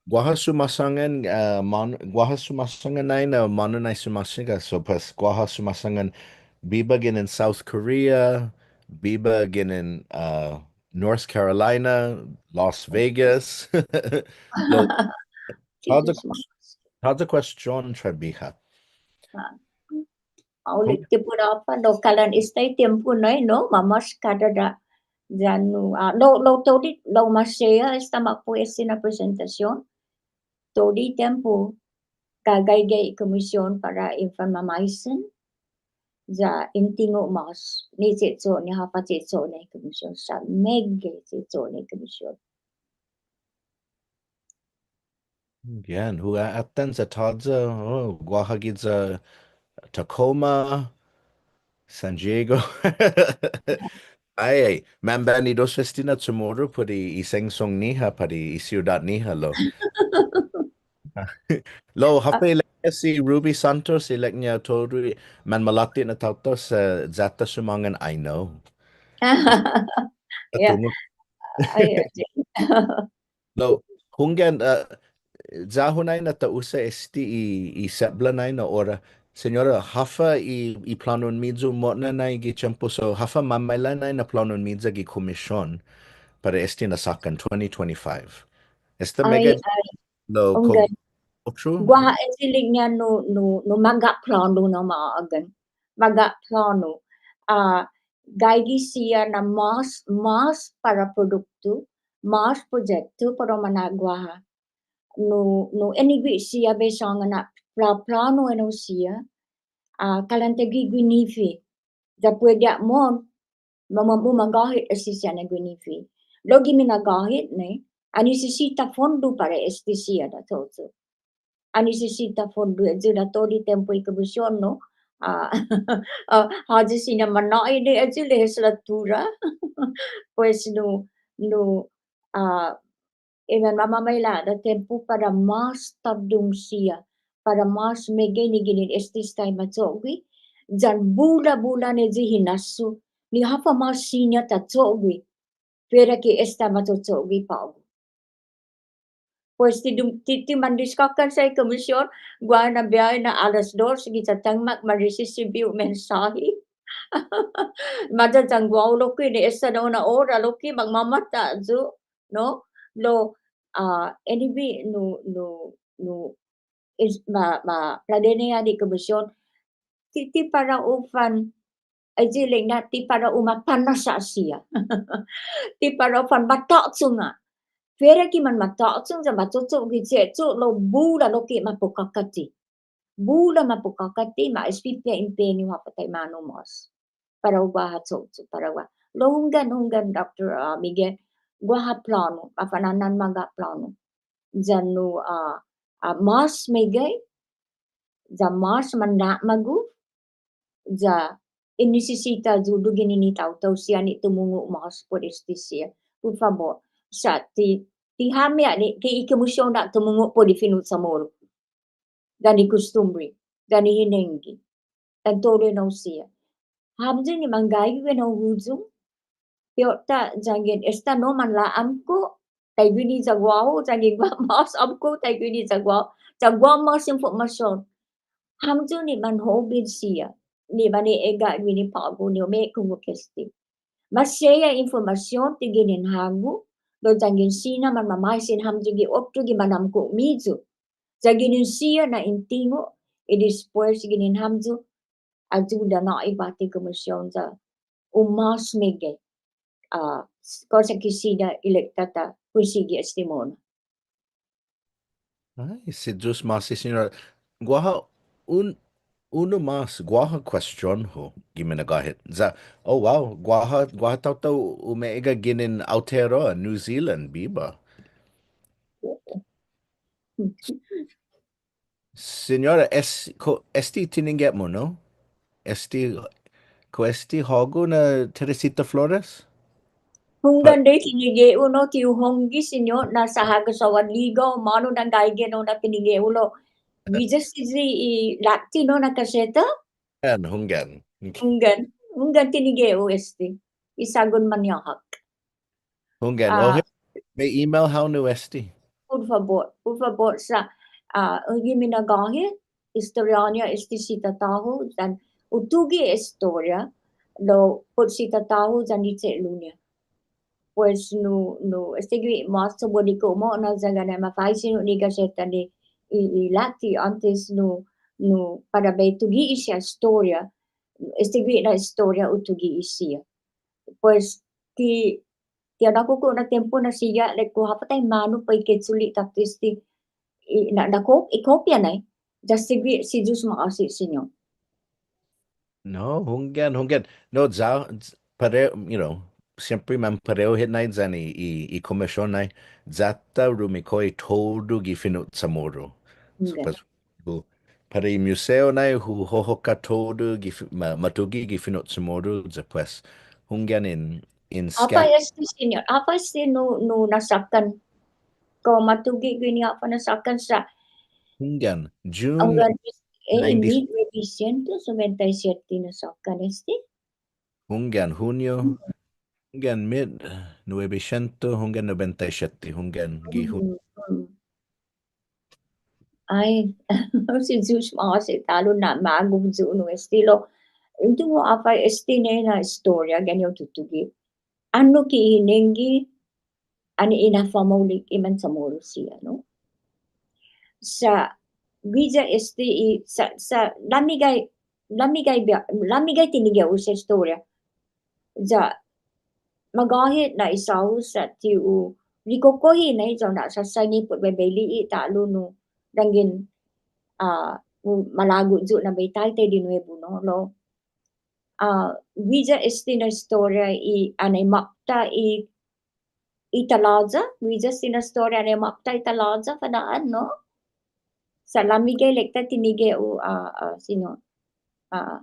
guaha sumåsangan, ah, man, guaha sumåsangan nai na månu nai sumåsaga, so pues, guaha sumåsangan biba ginen South Korea, biba ginen, ah, North Carolina, Las Vegas. Lao, tåya', tåya' kuestion trabiha. Ah. Maolek. Ti put håfa, lao kalan esta i tiempo nai, no, mamås kada da, yan no, ah, lao, lao todu, lao maseha esta ma'pos este na presentasion. Todu i tiempo, gagaige i komision para in fanmamaisen, ya in tungo' mås, ni che'cho', ni håfa che'cho', ni komision sa' meggai che'cho', ni komision. Yan, hu atan sa' tåya', oh, guaha giya Tacoma, San Diego. Ai, ai, manbanidos este na Chamoru put i sengsong-ñiha, pat i siudåt-ñiha, lao. Lao, håfa ilek-ña si Ruby Santos, ilek-ña todu i manmalåte' na taotao sa' ya-ta sumångan, I know. Yeah. Tungo'. Ai, ai. Lao, hunggan, uh, ya-hu nai na ta usa este i, i setbla nai na ora. Señora, håfa i, i plånu-miyu mo'na nai gi tiempo, so håfa mamaila' nai na plånu-miyu gi Kumision para este na såkkan twenty twenty-five. Esta meggai, ai, lao, hunggan. Otro? Guaha este ilek-ña nu, nu, nu magåhet plånu na ma ågang. Magåhet plånu. Ah, gaige siha na mås, mås para produktu, mås proyektu para u mana'guaha. Nu, nu ennague' siha bai sångan na pla-, plånu enao siha, ah, kalan taiguihi guinifi. Ya puede ha' mohon, ma-, ma-, mumagåhet este siha na guinifi. Lao gi minagåhet nai, ha nisisita fondu para este siha na todu. Ha nisisita fondu, ayu na todu i tiempo i Kumision, no? Ah, ah, håyi siña ma nå'i nai ayu lehislatura. Pues nu, nu, ah, i manmamaila' na tiempo para mås tåddong siha, para mås meggai ni ginen este estaima cho'gue, yan bula-bula ni ayu hinasso, ni håfa mås siña ta cho'gue, fuera ki esta macho'cho'gue på'go. Pues ti dum-, ti, ti mandiskåkan sa' i Kumision, guaha na biahi na alas dos, gi chatangmak, manrisisibi yu' mensåhi. Mayan yan guåhu lokkue', ni esta na una ora lokkue', magmamatai yu', no? Lao, ah, anyway, nu, nu, nu, is, ma, ma, planeha ni Kumision, ti, ti para u fan, ayu ilek-ña ti para u mapanasa' siha. Ti para u fan matå'chong ha'. Fuera ki manmatå'chong ya macho'cho'gue che'cho' lao bula lokkue' mapukakati. Bula mapukakati, ma espipia empeñu håfa taimanu mås. Para u guaha cho'cho', para u guaha. Lao hunggan, hunggan, Doktor, ah, Miguel, guaha plånu, mafa'na'an magåhet plånu. Ya nu, ah, ah, mås meggai, ya mås mana'magof, ya in nisisita ayudu ginen i taotao siha ni tumungo' mås put este siha. Put fabot. Sa' ti, ti hami ha' ni, ti i Kumision ha' tumungo' put i fino' Chamoru. Yan i kostumbre, yan i hinengge. Yan todu enao siha. Hamyo ni manggaige enao huyong. Put ta yanggen esta no manla'amko', taiguini ya guåhu, yanggen guaha mås åmko', taiguini ya guåhu, ya guaha mås informasion. Hamyo ni manhoben siha, ni mane'egga' guini på'go ni ume'ekungok este. Maseha informasion ti ginen hågu, lao yanggen siña manmamaisen hamyo gi otro gi manåmko'-miyu. Ya ginen siha na in tungo', i despues ginen hamyo, ayuda nå'i guatu i Kumision ya u mås meggai, ah, s-, kosa ki siña ilek-ta ta konsigi este mo'na. Ai, si Yu'os ma'åse', Siñora. Guaha un, unu mås, guaha question-hu, gi minagåhet. Ya, oh, wow, guaha, guaha taotao ume'egga' ginen Aotearoa, New Zealand, biba. Siñora, es-, kao este tinige'-mu, no? Este, kao este hågu na Teresita Flores? Hunggan, pa- dei tinige'-hu, no, ti hu hongge, Siñot, na sa' hagas awa ligao, manu na gaige, no, na tinige'-hu, lao. Guiya si i latte, no, na kaseta? Hunggan, hunggan. Hunggan, hunggan tinige'-hu este. I sagun mañåhak. Hunggan, ah, oh, he-, bai email hao nu este. Put fabot, put fabot sa', ah, gi minagåhet, estoriå-ña este si tatå-hu, yan hu tuge' estoria, lao put si tatå-hu yan i che'lu-ña. Pues nu, nu, estague' mås cho'gue komu na ya gana' mafaisen nu ni gaseta ni i, i latte åntes nu, nu, para bai tuge' siha estoria, estague' na estoria hu tuge' siha. Pues, ti, ti anåkko' na tiempo na siha, ilek-hu håfa taimanu para i kechuli' tåtte este, i, na, na kop-, i kopia nai, ya estague' si Yu'os ma'åse', Siñot. No, hunggan, hunggan. No, ya, pare-, you know, siempre manparehu hit nai yan i, i, i Kumision nai, ya-ta rumikoi todu gi fino' Chamoru. So, hunggan. Pues, hu, para i museo nai hu hohokka todu gi fi-, ma-, matuge' gi fino' Chamoru, ya pues, Hunggan in, in Håfa Skype. Este, siñot? Håfa este nu, nu nasåkkan? Kao matuge' guini håfa nasåkkan sa'. Hunggan, June, hunggan, eh, ninety. Mit nuebe sientos nobenta i siette nasåkkan este. Hunggan, Hunio. Hunggan mit nuebe sientos, hunggan nobenta i siette, hunggan gi Hu- Mm, mm. Ai, si Yu'os ma'åse' ta'lo na magof yu' nu este lao. Yanggen håfa este na estoria guini hu tutuge'. Annok i hinengge, annai i na'fa'maolek i manChamoru siha, no? Sa' guiya este i, sa', sa' lameggai, lameggai bia-, lameggai tinige' yu' sa' estoria. Ya, magåhet na isao sa' ti hu, likokohi na i ya na'sasaina put bai, bai li'e' ta'lo nu, yanggen, ah, malago' yu' na bai taitai di nuebu, no, lao. Ah, guiya este na estoria i annai mapta i, i talåya, guiya este na estoria annai mapta i talåya, fana'an, no? Sa' lameggai ilek-ta tinige' yu', ah, ah, siñot. Ah.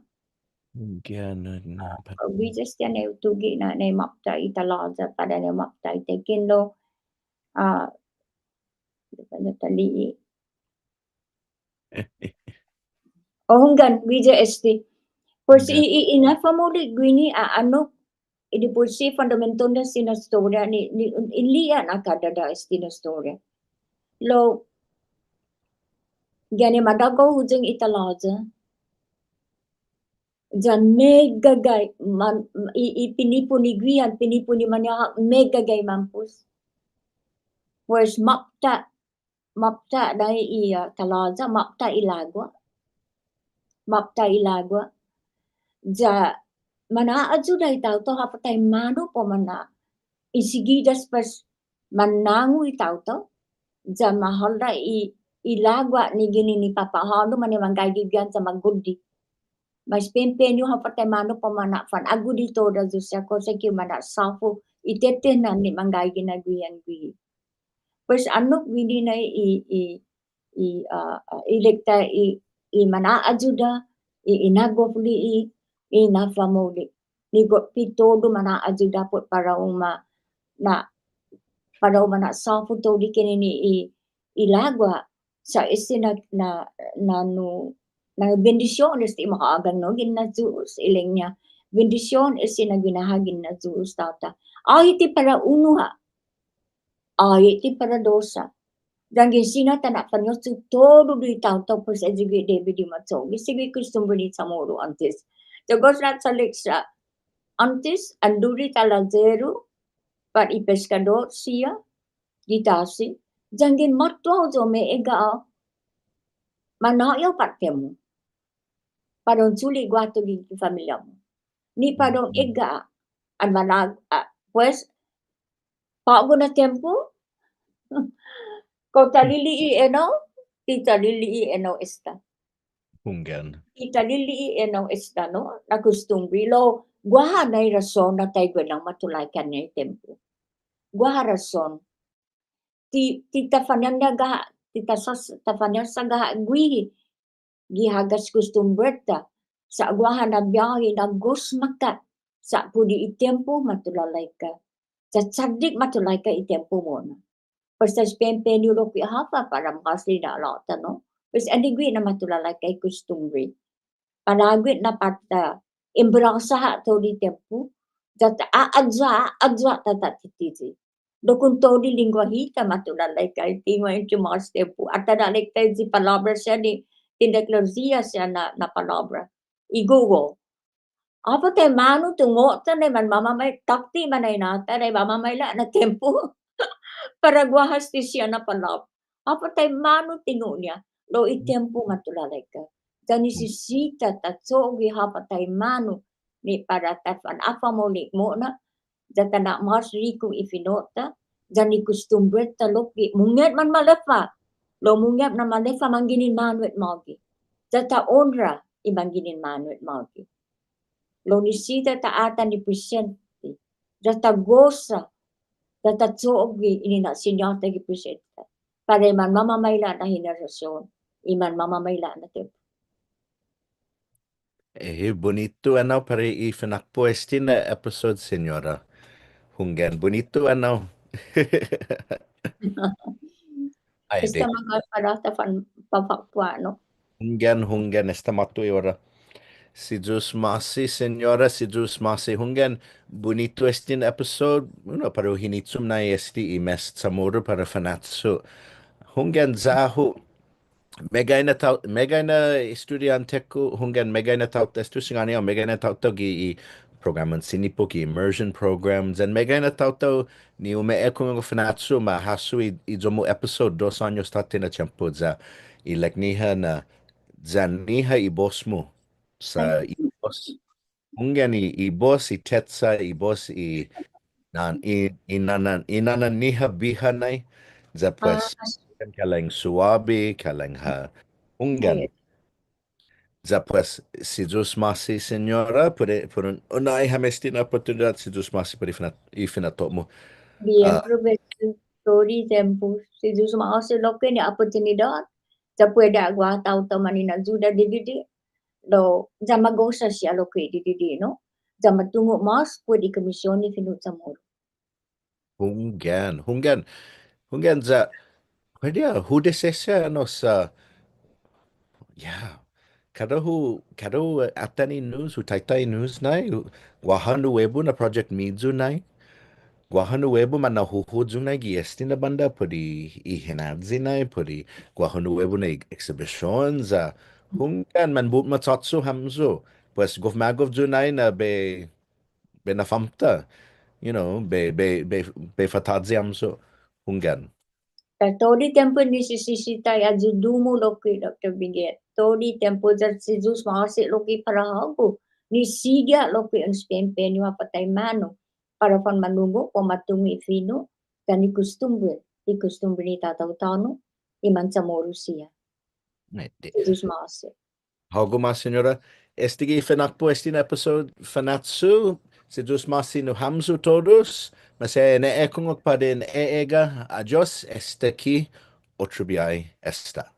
Hunggan na, na, pa- Oh, guiya este annai hu tuge' na, annai mapta i talåya, para annai mapta i teken lao. Ah, para ta li'e'. Oh, hunggan, guiya este. Pues, hunggan. I, i, i na'fa'maolek guini, ah, annai, i di put si fundamenton na este na estoria ni, ni, i li'e' na kada da este na estoria. Lao, gi annai madågao huyong i talåya. Ya meggagai, man, i, i pinipu ni guihan, pinipu ni mañåhak, meggagai mampos. Pues mapta, mapta na i, ah, talåya, mapta i lagua'. Mapta i lagua'. Ya mana'ayuda i taotao håfa taimanu para u mana'. Insigidas pues manangu i taotao. Ya mahålom i, i lagua' ni ginen i påpa' hålom annai manggaige guihan ya magudde. Mas pempeñu håfa taimanu para u mana'fana'gudde todu, ya sa' kosa ki u mana'såfu i tetehnan ni manggaige na guihan guihi. Pues annok guini na i, i, i, ah, ah, ilek-ta i, i mana'ayuda, i, i inagof li'e', i na'fa'maolek. Ni go'pe todu mana'ayuda put para u ma, na, para u mana'såfu todu kinin i, i lagua', sa' este na, na, na nu, na bendision este i mahågang, no, ginen Yu'os ilek-ña. Bendision este na guinaha ginen Yu'os tåta. Ai ti para unu ha'. Ai ti para dos ha'. Yanggen siña ta na'fañochu todu i taotao, pues ayu gi debi di macho'gue, sigi kostumbre ni Chamoru åntes. Ti gof na'chalek sa' åntes, anduri talayero, pat i peskadot siha, gi tasi, yanggen måtto hao ya u me'egga' hao, manå'i hao påtte-mu. Para un chule' guatu gi familia-mu. Ni para un egga', an malag-, ah, pues, på'go na tiempo, kao ta lili'e' enao, ti ta lili'e' enao esta. Hunggan. Ti ta lili'e' enao esta, no? Na kostumbre. Lao, guaha na i rason na taiguenao matulaika na i tiempo. Guaha rason. Ti, ti ta fañasaga ha', ti ta sas-, ta fañasaga ha' guihi gi hagas kostumbre-ta, sa' guaha na biahi na gos makkat, sa' put i tiempo matulalaika. Sa' chaddek matulaika i tiempo mo'na. Pues ta espempeñu lokkue' håfa para mås lina'la'-ta, no? Pues annai guihi na matulalaika i kostumbre. Palagu na para ta embrasa ha' todu i tiempo. Ya ta a'ayu, a'ayu ta tatitiyi. Lao kon todu i lengguahi-ta matulalaika i tingua-hu mås tiempo. Atan ilek-ta i palåbra siha ni, ti teknolojia siha na, na palåbra. I Google. Håfa taimanu tungo'-ta na i manmamamai-, tåtte i mañaina-ta na i manmamaila' na tiempo. Para guaha este siha na palåbra. Håfa taimanu tungo'-ña, lao i tiempo matulalaika. Ya nisisita ta cho'gue håfa taimanu ni para ta fana'fa'maolek mo'na, ya ta na'mås riku i fino'-ta, ya ni kostumbre-ta lokkue', mungnga manmaleffa, lao mungnga na maleffa manginen månu i magi. Ya ta onra i manginen månu i magi. Lao nisisita ta atan i presente. Ya ta gosa. Ya ta cho'gue i nina'siñå-ta gi presente. Para i manmamamaila' na henerasion. I manmamamaila' na tiempo. Eh, bunitu ennao para i finakpo' este na episode, Señora. Hunggan, bunitu ennao. Ai, esta de. Magåhet para ta fan, pafakpo', no? Hunggan, hunggan, esta måtto i ora. Si Yu'os ma'åse', Señora, si Yu'os ma'åse', hunggan, bunitu este na episode, uno, para u hinichom nai este i Mes Chamoru para Fanachu. Hunggan, ya-hu, meggai na tao-, meggai na estudiånte-ku, hunggan meggai na taotao, esta hu sangåni hao, meggai na taotao gi i programan sinipok, i immersion programs, and meggai na taotao ni umeekungok fanachu ma hasso i, i iyo-mu episode dos åños tåtte na tiempo ya ilek-ñiha na, ya-ñiha i bos-mu. Sa' i bos. Hunggan i, i bos, i che'cha', i bos, i nan-, i, i nanan-, i nanan-ñiha biha nai. Ya pues, ah, kalang suabi, kalang ha-, hunggan. Ai. Ya pues, si Yu'os ma'åse', Señora, put i, put un, un nå'i ham este na oportunidåt, si Yu'os ma'åse', put i fina-, i finatto-mu. Bien, ah, Professor, todu i tiempo. Si Yu'os ma'åse' lokkue' ni oportunidåt, ya puede guaha taotao mana'ayuda didide'. Lao, ya ma gosa siha lokkue' didide', no? Ya ma tungo' mås put i Kumision i Fino' CHamoru. Hunggan, hunggan, hunggan ya, put i, hu deseseha, no, sa', ya. Kada hu, kada hu atan i news, hu taitai i news nai, guaha nuebu na project-miyu nai. Guaha nuebu mana'huhuyong nai gi este na bånda put i, i hinayi nai, put i guaha nuebu na exhibition ya. Hunggan, manbutmachåchu hamyo. Pues gof magof yu' nai na bai, bai na'fåmta'. You know, bai, bai, bai, bai fa'tåyi hamyo. Hunggan. Ya todu i tiempo nisisita i ayudu-mu lokkue', Doktor Benguet. Todu i tiempo ya si Yu'os ma'åse' lokkue' para hågu. Ni sigi lokkue' un espempeñu ha' taimanu. Para u fanmanungo' kao ma tungo' i fino', yan i kostumbre, i kostumbre ni tataotao, no, i manChamoru siha. Ai, di-, si Yu'os ma'åse'. Hågu mås, Señora. Estague' finakpo' este na episode Fanachu, si Yu'os ma'åse' nu hamyo todus, maseha enague' kungok para en e'egga', adios, esta ki, otro biåhi esta.